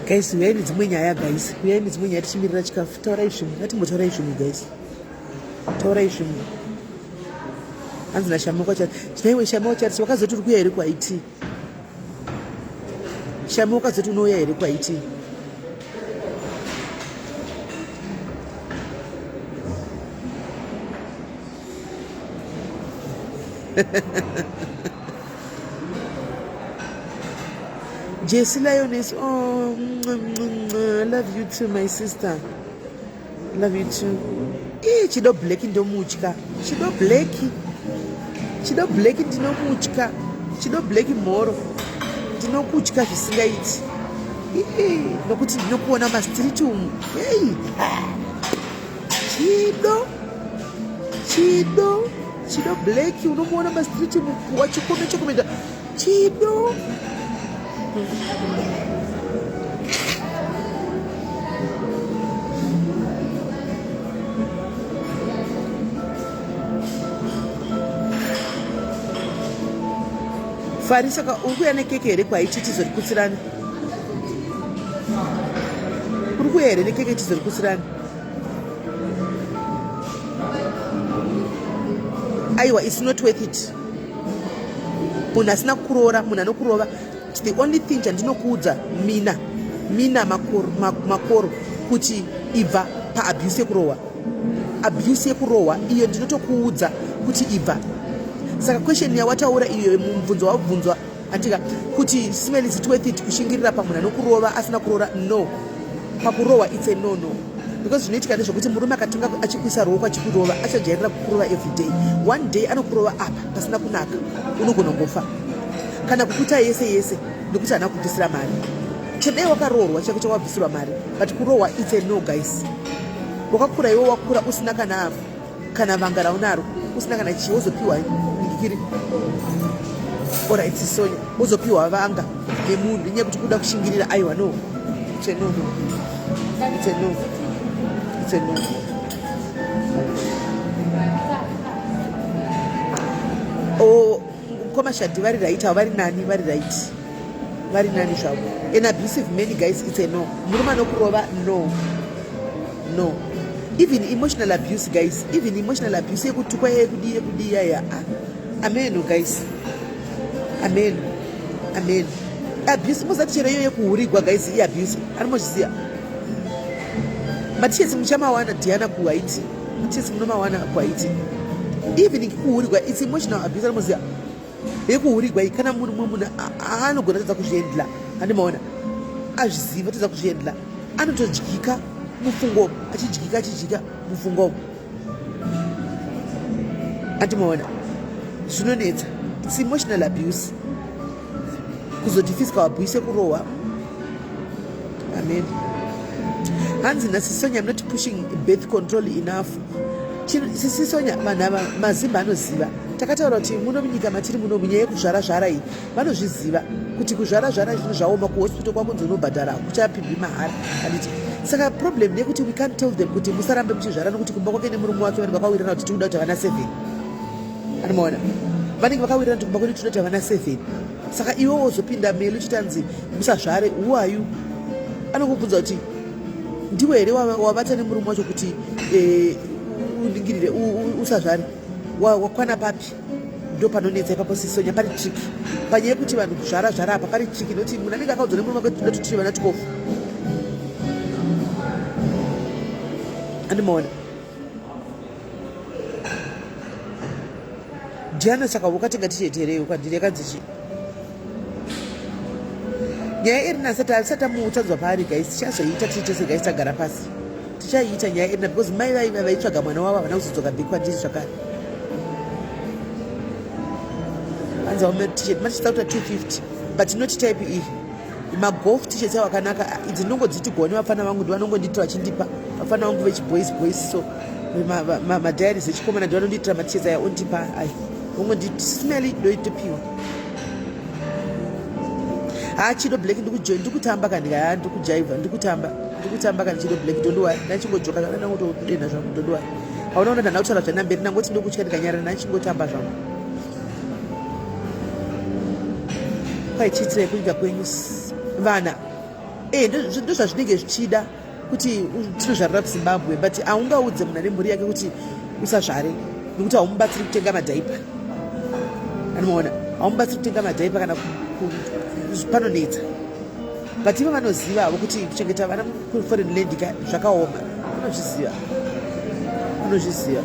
Guys, uyai nedzimwe nyaya guys, uyai nedzimwe nyaya tichimirira chikafu. Taurai zvimwe, ngatimbotaurai zvimwe guys, taurai zvimwe. Hanzi naShami kwachati chinaiwe Shami wachati wakazoti uri kuya here kuIT? Shami wakazoti unouya here kuIT? Jessie Lioness, oh, I love you too, my sister. Love you too. Ii, Chido Black ndomutya. Chido Black. Chido Black ndinomutya. Chido Black mhoro. Ndinokutya zvisingaiti. Nokuti ndinokuona mumastreet umu. Hey. Chido. Chido. Chido Black unomuona mumastreet umu wachikome chokomenda. Chido. Fari saka uri kuuya nekeke here kwaiti tizorikutsirana? Uri kuuya here nekeke tizorikutsirana? Aiwa, it's not worth it. Munhu asina kukuroora, munhu anokurova. The only thing chandinokuudza mina mina makoro, makoro kuti ibva paabuse yekurohwa. Abuse yekurohwa iyo ndinotokuudza kuti ibva. Saka question yawataura iyo mubvunzo wabvunzwa andika kuti smell is it worth it kushingirira pamunhu anokurova asina kuroora? No, pakurohwa it's a no no, because zvinoitika ndezvekuti murume akatonga achikuisa ruoko achikurova, achajairira kukurova every day. One day anokurova apa pasina kunaka, unogona kungofa kana kukuita yese yese nekuti haana kubvisira mari. Chedai wakaroorwa chako chawabvisirwa mari, but kurohwa it's a no, guys. Wakakura iwe, wakura usina kana vanga raunaro, usina kana chii, wozopiwa ngikiri. Alright, Sonya, wozopiwa vanga nemunhu nenyaya yekuti kuda kushingirira. Aiwa, no, it's a no no, it's a no, it's a no. Oh, mukoma Shadi vari right avo, vari nani, vari right, vari nani zvavo. An abusive man, guys, it's a no. Murume anokurova, no no. Even emotional abuse, guys, even emotional abuse yekutukwa, yekudii, yekudii, yaya, ah, ameno guys, ameno, ameno. Abuse muzati chero iyo yekuhurigwa, guys, iabuse. Anomozviziva matishesi muchamawana Diana kuHaiti, matishesi munomawana kuHaiti. Even kuhurigwa, it's emotional abuse. Anomoziva yekuhurigwa iyi, kana munhu mumwe munhu anogona tadza kuzviendla, handimaona azviziva tadza kuzviendla, anotodyika mufungo, achidyika, achidyika mufungo, andimaona zvinonetsa. It's emotional abuse. Kuzoti physical abuse yekurohwa, amen. Hanzi naSisonya, I'm not pushing birth control enough. Sisisonya, vanhu ava mazimba anoziva. Takataura kuti muno munyika matiri muno, munyaya yekuzvara zvara iyi, vanozviziva kuti kuzvara zvara zvinhu zvaoma. Kuhospital kwakunzi unobhadhara, kuchapindwi mahara, handiti? Saka problem ndeyekuti we can't tell them kuti musarambe muchizvara, nokuti kumba kwake nemurume wake vanenge vakawirirana kuti tikuda kuti vana 7. Anomaona vanenge vakawirirana kuti kumba kwedu tinoda kuti vana 7. Saka iwe wozopinda meli uchitanzi musazvare, who are you? Anokubvunza kuti ndiwe here wavata nemurume wacho kuti uningirire usazvare? Wakwana papi? Ndo panonetsa ipapo, Sisonya. Pari tricky panyaya yekuti vanhu kuzvara zvara apa, pari tricky nokuti munhu anenge akaudzwa nemurume wake toda kuti tiri vana 12. Andimaona Diana, saka wakatenga t-shirt here kwandiri yakanzi chii? Nyaya iri nasati asati amutanzwa paari, guys, tichazoiita tiri tese, guys. Tagara pasi tichaiita nyaya irina, because mai vaiva vaitsvaga mwana wavo havana kuzodzoka back kwandiri zvakare. Hanzi t-shirt matichita kuta 250, but not type iyi. Magolf t-shirts avo akanaka. Idzi ndinongodziti gone vafana vangu ndivanongondiitira, vachindipa vafana vangu vechiboys boys, so madiaries echikomana ndivanondiitira matishirts aya, ondipa ai, ongonditi smelly, ndoitopiwa. Ha, Chido Black, ndikujoin, ndikutamba kani. Ha, ndikujaivha, ndikutamba, ndikutamba kani. Chido Black, don't worry, ndachingojoka zvana, ndangotodena zvangu, don't worry. Hauna ona ndanda kutaura zvanamberi, ndangoti ndokutya ndikanyarara, ndachingotamba zvangu. Kwaichiitirai kunyika kwenyu vana? E, ndozvazvinenge zvichida kuti tinozvarira kuZimbabwe, but haungaudze munhu ane mhuri yake kuti usazvare, nekuti haumubatsiri kutenga madhaipa. Anomaona haumubatsiri kutenga madhaipa kana panonetsa, but ivo vanoziva havo kuti kuchengeta vana kuforeign land ka zvakaoma. Vanozviziva, vanozviziva.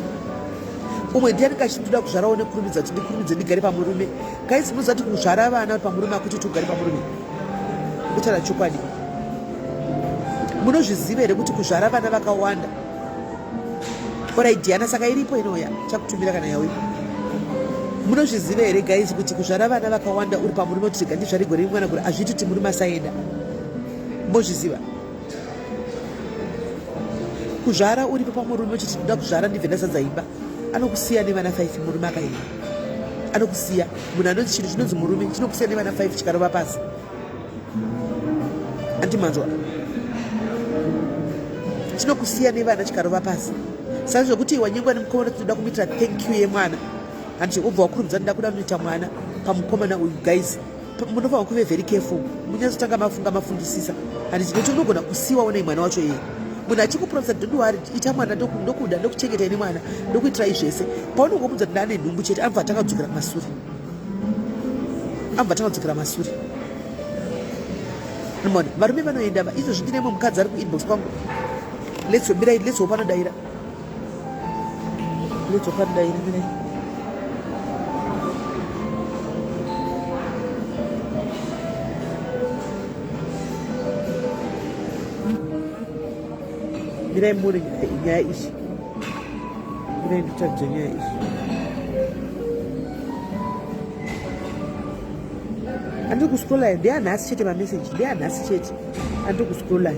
Umwe ndiani kachitoda kuzvarawo nekurumidza kuti ndikurumidze ndigare pamurume? Guys, munoziva kuti kuzvara vana pamurume akuti kuti ugare pamurume? Kutaura chokwadi, munozviziva here kuti kuzvara vana vakawanda? Orai Diana, saka iripo inoya chakutumira kana yauya. Munozviziva here, guys, kuti kuzvara vana vakawanda uri pamurume, kuti rega ndizvare gore rimwe mwana gore, hazviiti kuti murume asaenda? Mozviziva kuzvara uripo pamurume uchiti ndoda kuzvara ndibve ndazadza imba, anokusiya nevana 5. Murume akaenda anokusiya. Munhu anonzi chinhu chinonzi murume chinokusiya nevana 5 chikarova pasi. Andimanzwa, chinokusiya nevana chikarova pasi. Saka zvekuti wanyengwa nemukomana, tinoda kumuitira thank you yemwana, handiti? Ubva wakurumidza, ndoda kuda kunoita mwana pamukomana uyu. Guys, munofanira kuve very careful, munyatsotanga mafunga, mafungisisa, handiti? Nekuti unogona kusiwawo nei mwana wacho yeye. Munhu achikupromisa, don't worry, ita mwana, ndokuda, ndokuchengetai nemwana, ndokuitirai zvese, paunongomudza kuti ndaane nhumbu chete, anobva atanga kudzokera kumasure, anobva atanga kudzokera masure. Mona varume vanoenda. Izvozvi ndine mumwe mukadzi ari kuinbox kwangu. Let's mirai, let's hope anodaira, let's hope anodaira. Mirai. Mirai muone nyaya iyi. Mirai nditaridze nyaya iyi. Andiri kuscrolla, ndeyanhasi chete. Mameseji ndeyanhasi chete. Andiri kuscrolla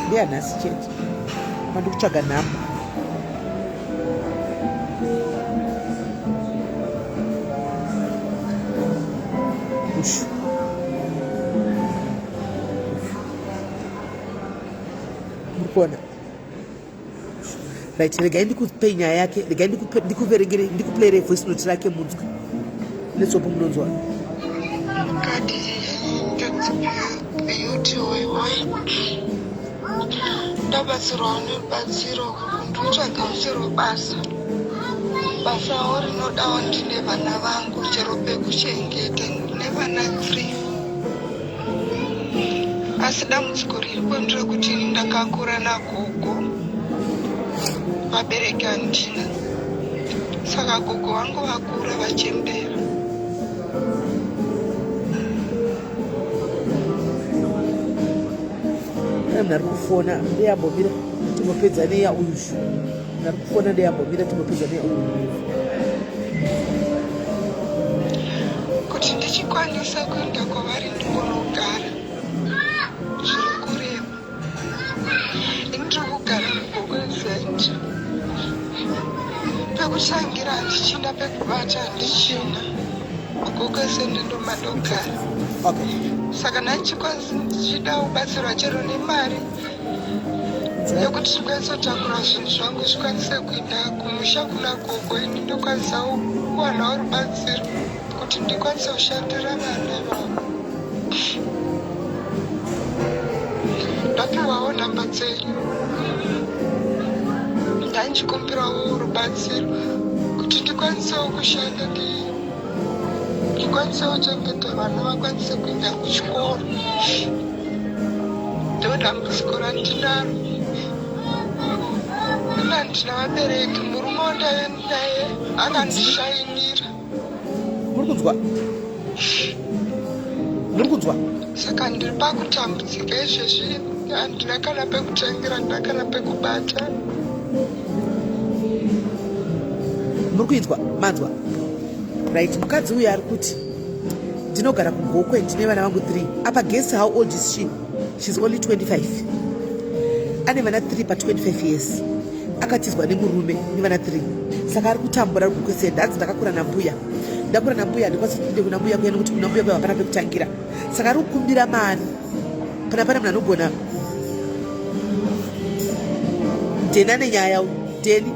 ndeyanhasi chete. Mandiri kutsvaga nhamba. Ushu muri kuona? Right, regai ndikupei nyaya yake. Regai ndikuverengere, ndikuplayere voice note rake munzwe. Let's hope munonzwa. Kadi beauty waiwai, ndabatsirwawo nerubatsiro. Ndinotsvaga chero basa, basawo rinodawo ndine vana vangu, chero pekuchengeta. Ndine vana 3, asi dambudziko riripo nderekuti ini ndakakura nagogo, vabereki handina. Saka gogo vangu vakura, vachembera. Pane munhu ari kufona, ndeyambomira timbopedza neya uyushu. Munhu ari kufona, ndeyambomira timbopedza neya uyu. Kuti ndichikwanisa kuenda kwavari ndimbonogara, zviri kurema. Ini ndiri kugara muGokwe Center. Pekutangira handichina, pekubata handichina. MuGokwe Center ndomandogara. Saka nhandichikwanisi, ndichida kubatsirwa chero nemari yekuti ndikwanise kutakura zvinhu zvangu, zvikwanise kuenda kumusha kuna gogo. Ini ndokwanisawo kuwanawo rubatsiro kuti ndikwanise kushandira vana ivavo. Ndapiwawo nhamba dzenyu, ndandichikumbirawo rubatsiro kuti ndikwanisewo kushanda, ndikwanisewo kuchengeta vana, vakwanise kuenda kuchikoro. Ndo dambudziko randinaro. Ina handina vabereki. Murume wandaive naye akandishainira. Muri kunzwa? Muri kunzwa? Saka ndiri pakutambudzika izvezvi, handina kana pekutangira, handina kana pekubata. Muri kuinzwa? Manzwa? Right, mukadzi uyu ari kuti ndinogara kuGokwe, ndine vana vangu 3. Apa guess how old is she? She's only 25. Ane vana 3 pa25 years. Akatizwa nemurume nevana 3, saka ari kutambura, ari kuGokwe Center. Hanzi ndakakura nambuya, ndakura nambuya, handikwanisi kuinde kuna mbuya kuya nekuti kuna mbuya kuya hapana pekutangira. Saka ari kukumbira mari pana pane munhu anogona. Deni ane nyaya, Deni,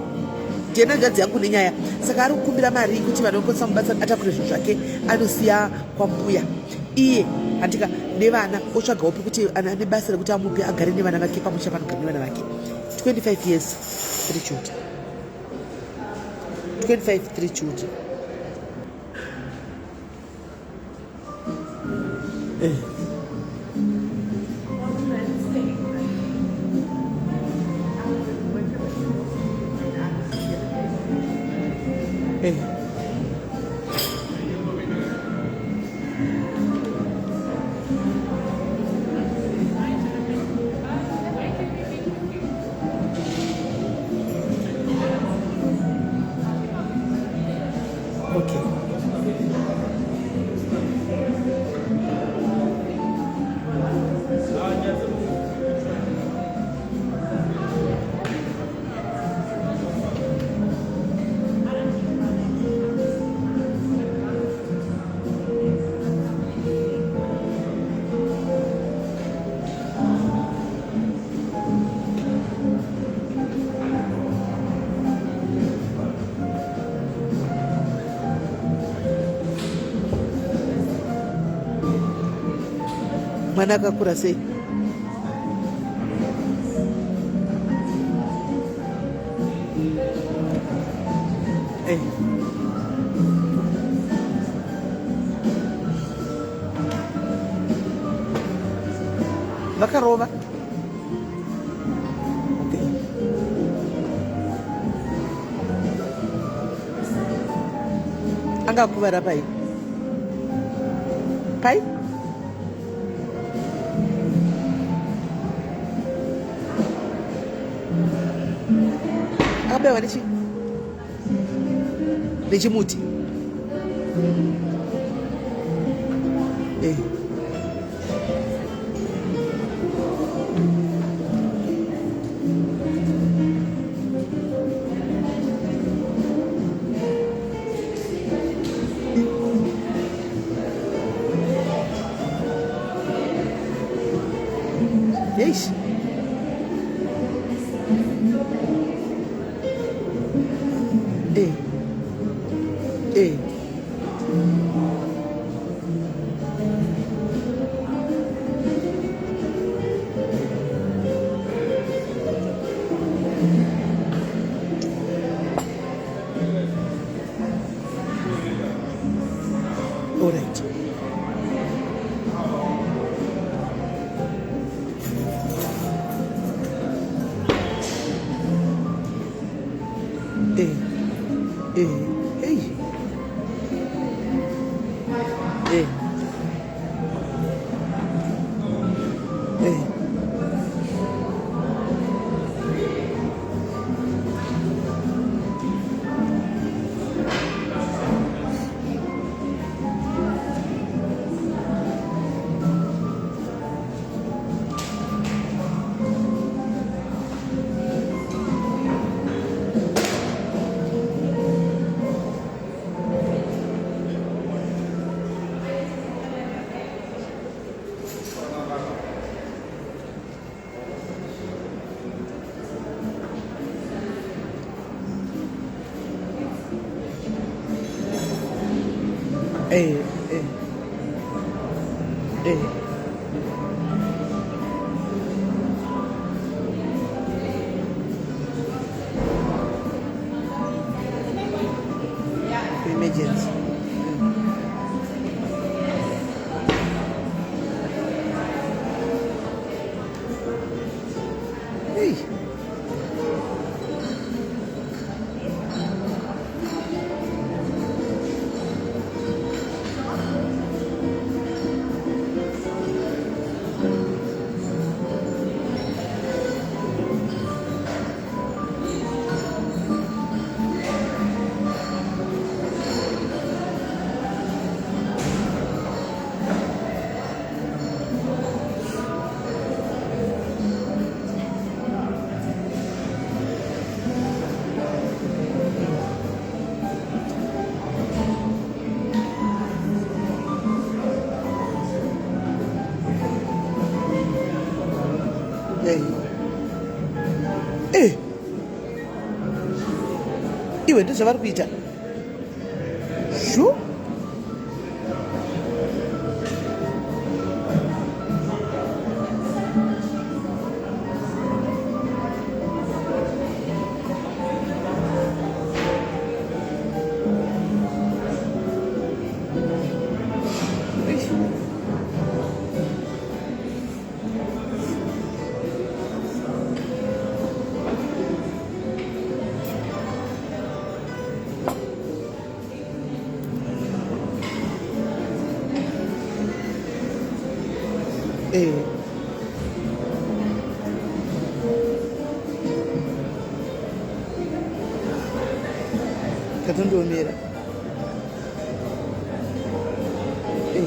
Deni hanzvadzi yangu nenyaya. Saka ari kukumbira mari kuti vanokwanisa mubatsira atakure zvinhu zvake, anosiya kwambuya iye, handika, nevana, otsvagawo pekuti ane basa rekuti amupe agare nevana vake pamusha panogara nevana vake. 25 years, 3 children. 25, 3 children. Eh. Okay. Mwana akakura sei? Eh. Vakarova. Okay. Angakuvara pai? Pai? Akabaiwa nechi? Nechimuti. Eh. Eish. Eh. Eh. All right. Eh. Eh. Hey. Eh. Eh. Eh. Eh. Eh. Emergency. Hey. Hey. Eh. Iwe ndozvavari kuita. Shu? Eish. Eh. Katondomera. Eh.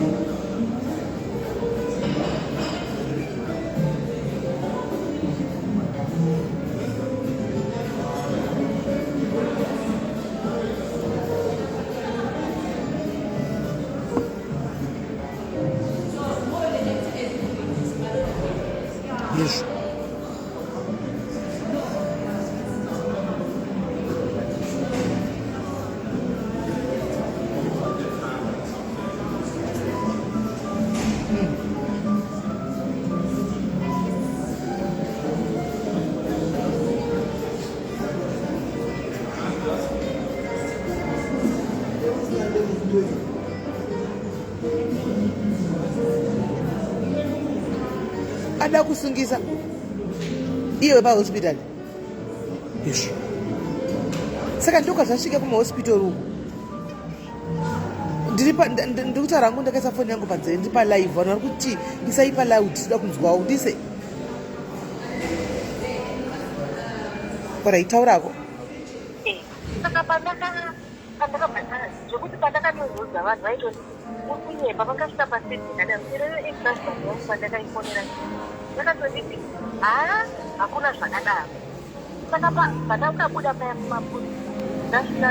Yes. Ada kusungisa iye wepahospital izvo. Saka ndoka zvasvika kumahospital uku. Ndiri pa ndiri kutaura hangu ndakaisa foni yangu panzeve ndiri palive vanhu vari kuti isai paloud tinoda kunzwawo ndise. Orai taurako. Saka pandaka pandakabva zvekuti pandakatozoudza vanhu vaitonditi uri kunyepa vakasvika pastage yakadaro chero iyo ex husband yangu pandakaifonera yakatonditi haa hakuna zvakadaro saka pandakabuda paya mumapurisa ndasvika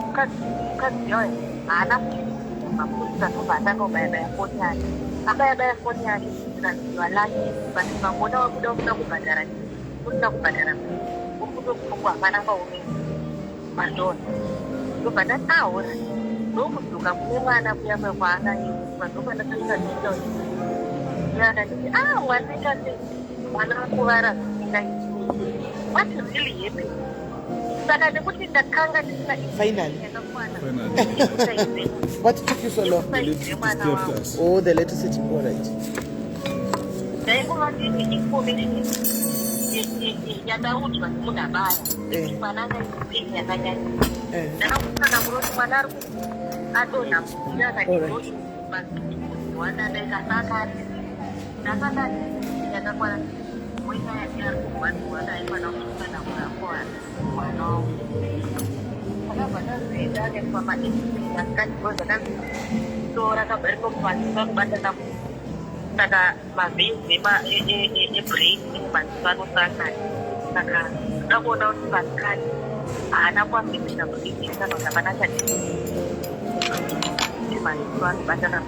mukadzi mukadzi uya haana kuita mapurisa ndobva atanga kubaya baya foni yake abaya baya foni yake zvikanzi you are lucky but ukangoona wabuda usina kubhadhara usina kubhadhara uri kutosungwa hapana kwaunoenda Mazviona? Ndobva ndati ahora ndokudzoka kune mwana kuya kuya kwaakaiswa ndopandakaisa details uya akanditi ah mwana aita sei mwana akuvara zvisingaiti what is really happening saka nekuti ndakanga ndisina Finally. yakakwana Finally. What took you so long? The electricity disturbed us. Oh, the electricity. All right. Ndaingova ndine information yandaudzwa nemunhu abaya Eh. mwana anga ine pain yakanyanya Eh. ndakakutsanangura kuti mwana ari kuti adonha mvura Alright. akati yakakwana wenyaya ari kurwadziwa naye mwana kutsanangura kwa mwana wangu akabva tazoenda akaitwa max-ray masikati because akanzi so rakabva rinokwanisa kubatana saka maveins ebrain nemaziso anosangana saka toda kuona kuti pascan haana kuafekita brain kana kuti hapana chati kuti maziso anobatana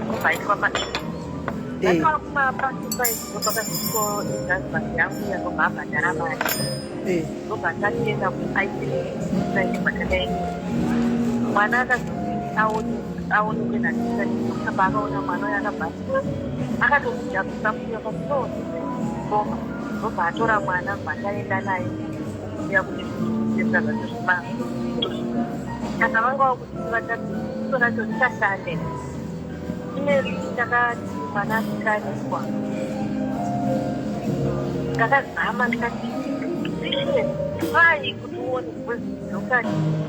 kubva aitwa ma Eh. ndakapasipaiopakaziko husband yangu yakobva abhadhara mari Eh. ndobva tatienda kuic kwatakaenda mwana akazoti aonekwe nadokta paakaona mwana uyo akabva akatomujambisa muti akati no ngoma ndobva atora mwana bva taenda naye kuya kune zvitesa zvacho zvema saka vanga vakuti vatati ziso racho richashande ine takati mwana asikaniswa ndakazama ndikati physician try kuti uone because doctor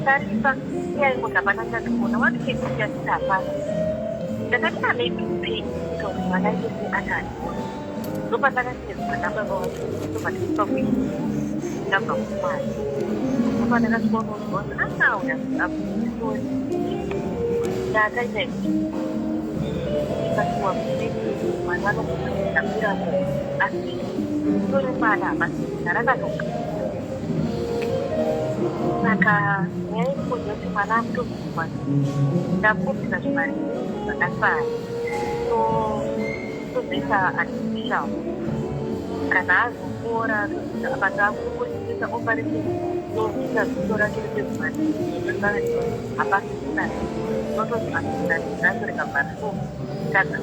tarisa iye aingoti hapana chandikuona what can you see achiti hapana ndakati ah maybe pain ita kuti mwana aite seakadona ndopandakatedzwa nababa vacho ndobva ndisvika ndabva kumwana ndopandakasvika unonzwa kuti akauya aisori ndakaita ikasiwa mwana anokuambirako asi tori mwana hapasina rakatoka saka nyaya iripo ndeyekuti mwana akutobvuma ndapupisa zvimari zvakasara so tozoita artificial kana azopora but akutoita operation tobvisa ziso racho ripezimari hapasisina tototi asisina racho rikabva ritotadza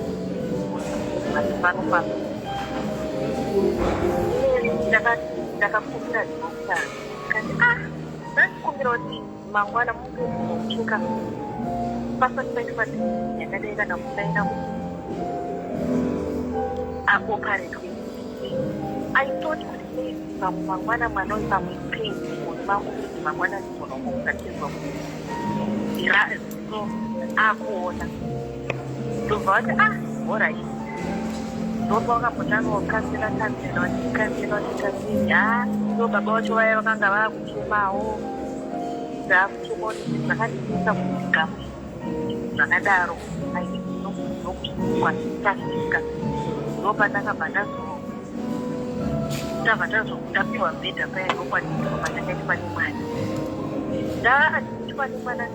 panofamba ndakakumbira doctor kati ah ndandikumbira kuti mangwana mutocheka pasati paitwa yakadai kana kusaina kuti aoparetwe I thought kuti maybe pamwe mangwana mwana uyu pamwe pain mumwoyo mangu kuti mangwana ndigona kungokatizwa kuti ziso akuona ndobva vati ah alright ndopa vakambotanga kukansela kansela vachikansela vachikansela ha ndo baba vacho vaya vakanga vakuchemawo dzakuchemawo zvakandinetsa kuti zvakadaro ndokwasvika ndopandakabva ndazo tabva tazotapiwa bhedha paya ndokwanditwa pandakaitwa nemwana ndaadmitwa nemwana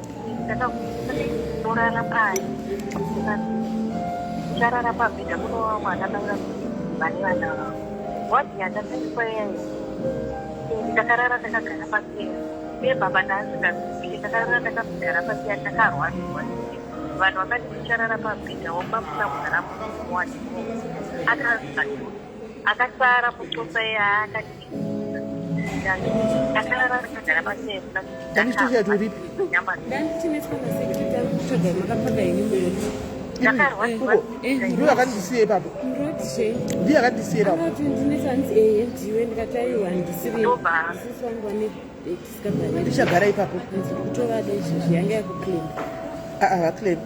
ndakanorara pai ndicharara pabhedha kunova mwana mai vane vana vavo wadhi yandakaitwa iyayo ndakarara ndakagara paseya uye baba ndaasingazii ndakarara ndakagara paseya ndakarwadziwa vanhu vakati ndicharara pabhedha wamba musina kugara muwadhi akasara mutosa iye akati chacho ndakarara ndakagara pasina. Ndanichitoshaya kuti uripi. Ndandichineswa nasekretary kutsvaga makapaka ini murodi. Ndakarwadziwa. Ndiyo akandisiya ipapo. Murodi she. Ndiyo akandisiya ipapo. Akati ndinetsa hanzi ehe ndiwe, ndikati aiwa handisiri. Ndobva. Sisi wangu ane discovery. Ndichagara ipapo. Hanzi kutovada izvozvi yanga yakuclaim. Aa, vaclaim.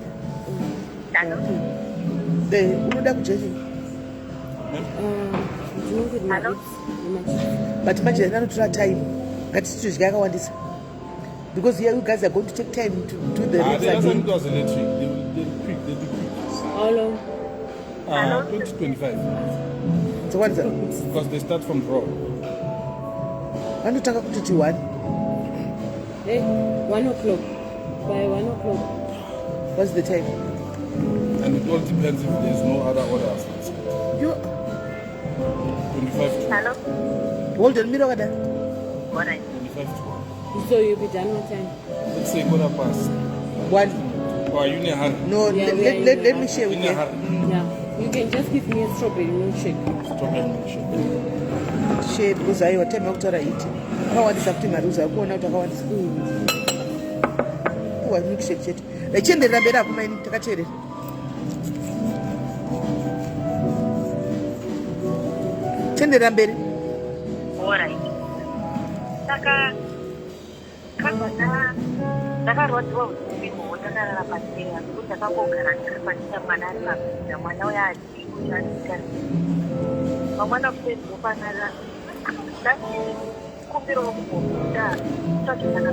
Eh, unoda kudya chii? Ndinongoti maribs nemachips. But manje anotora time, ngatitodya akawandisa because here you guys are going to take time to do the Ah, ribs the last time again. it was electric. They quick. They do quick. How long? 2025. Dzakawandisa. Because they start from raw. Vanotanga kutoti 1. Hey, 1 o'clock. By 1 o'clock. What's the time? And it all depends if there's no other orders. Yo. 25 to Hello. Hold on, mira wakadai. Alright. 25 to 1. So you'll be done what time? Let's say quarter past. 1. Or are you in a hurry? No. Yeah, let, we are let, in let, a let me hurry. share with In a you. hurry. Yeah. You can just give me a strawberry milkshake. Strawberry milkshake. Share because aiwa, time yakutaura iti akawandisa kuti mari uza kuona kuti akawandisa. Puwa milkshake chete. Chienderera mberi ako maini, takateerera. Chienderera mberi. Alright, saka kabva ndakarwadziwa usiku ihwohwo ndakarara pacheya nekuti ndakangogara ndiri pacheya, mwana ari pabhedha, mwana uya adii kuti andikari mangwana kuseni panara ndachikumbirawo kumbobuda kutsvagirana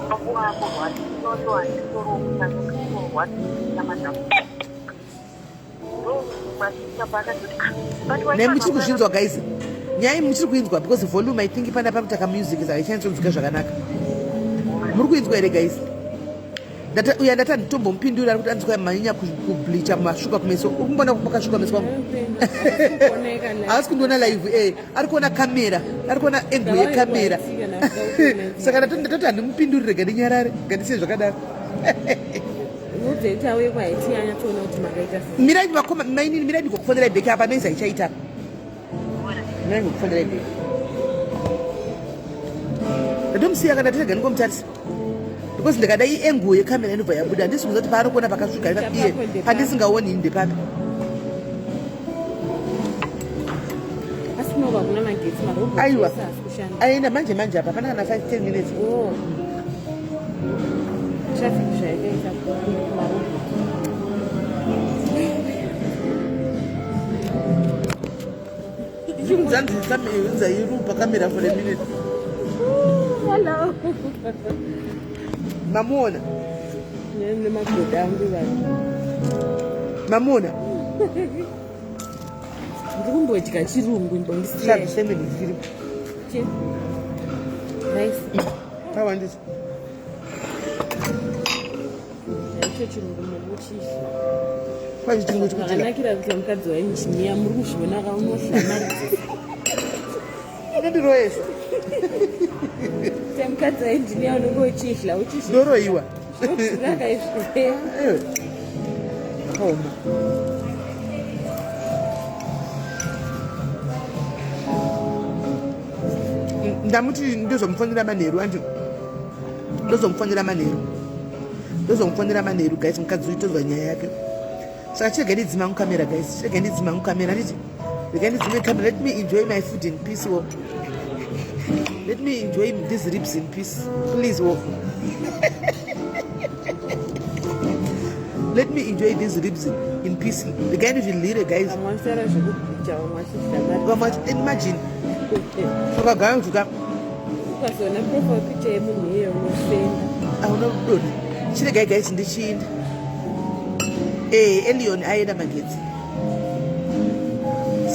panguva akurwadziwa handisoro kurwadziwa madhamu. Ne muchiri kuzvinzwa guys? Nyaya muchiri kuinzwa? Because volume, I think pana pakuti kamusic saka ichanyatsonzwika zvakanaka. Muri kuinzwa here guys? Uya ndati handitombomupindura, ari kuti anzwa manyanya kubleacha mashuka kumeso. Uri kumboona kwakashuka meso kwangu? Haasi kundiona live, ari kuona kamera, ari kuona angle yekamera. Saka ndatoti handimupinduri, rega ndinyarare, ngandisiye zvakadaro. Mubveta uye kwaiti anyatsoona kuti makaita sei. Mirai vakoma mainini, mirai ndikokufonerai back apa, noise haichaita. Mirai ndikokufonerai back. Ndatomusiya kana ndatega ndingomutarisa because ndikadai angle yekamera inobva yabuda, handisi kuziva kuti paari kuona pakasvika iye pandisingaoni ndepapi. Asi kunova kuna magetsi, marobot Aiwa. ese asi kushanda. Aenda manje manje apa, pana kana 5 10 minutes. Oh. Traffic zvayakaita marobot. Ndichikunzanzi irupa kamera for a minute. Hello. Mamuona? Nemagoda angu vanhu. Mamuona? Ndiri kumbodya chirungu, imbondisiya. 7 chiri. Rice. Kawandisa. Icho chirungu mukuchidya. Kwachi chirungu chikutika. Zvakanakira kuti mukadzi wainjiniya, muri kuzviona kaunohla mari dzese. Unondiroyesa. Kuti mukadzi wainjiniya unenge uchidya uchizvi. Ndoroyiwa. Zvinodhuraka izvi. Ewe. Kaoma. Ndamuti ndozomufonera manheru, andi ndozomufonera manheru, ndozomufonera manheru guys. Mukadzi uyu tozwa nyaya yake, saka chirega ndidzima mukamera guys, chirega ndidzima mukamera, nditi rega ndidzime kamera. Let me enjoy my food in peace wo, let me enjoy these ribs in peace please wo, let me enjoy these ribs in peace, regai ndizvidlire guys. Vamwe vachitaura zvekubhicha, vamwe vachidya mari. Vamwe imagine ukagara kutuka. Ukazoona profile picture yemunhu iye unofenda. Auna kudonha. Chiregai guys, ndichiinda elion aenda magetsi,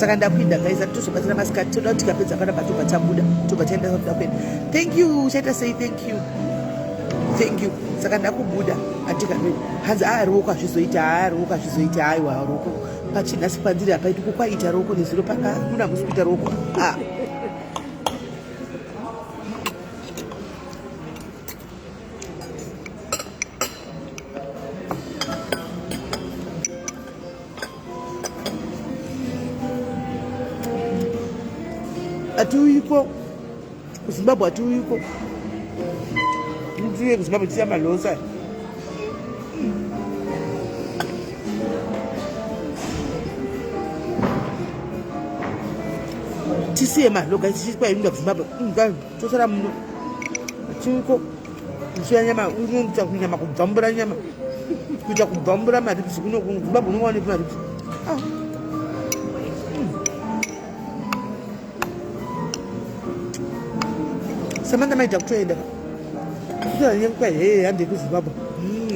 saka ndakuinda guys, ati tozobatsira masikati. Toda kuti tikapedza panapa tobva tabuda, tobva taenda kuda kuenda. Thank you, chaita sei? Thank you, thank you. Saka ndakubuda andika hanzi aa, ruoko hazvizoita, haa, ruoko hazvizoita. Aiwa, ruoko pachinhasi pandiri hapaiti kukwaita ruoko, nezuro panga muna musi kuita ruoko a. Hatiuyiko kuZimbabwe, hatiuyiko tiuye kuZimbabwe tisiya malosa. Tisiye maloga tichikwainda kuZimbabwe, tosara muno hatiuyiko kusiya nyama, unoita nyama kubvambura nyama, kuita kubvambura maribs kuno kuZimbabwe unowanepi maribs? Ah. Samantha maita kutoenda kutoanyekwa hee, hande kuZimbabwe,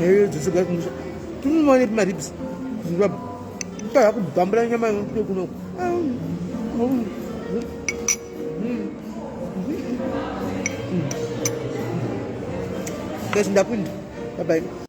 hee dzosega kumusha, tinowanepi maribs kuZimbabwe? Taa kubvambura nyama kuno kunoku. Guys, ndapinda. Bye bye.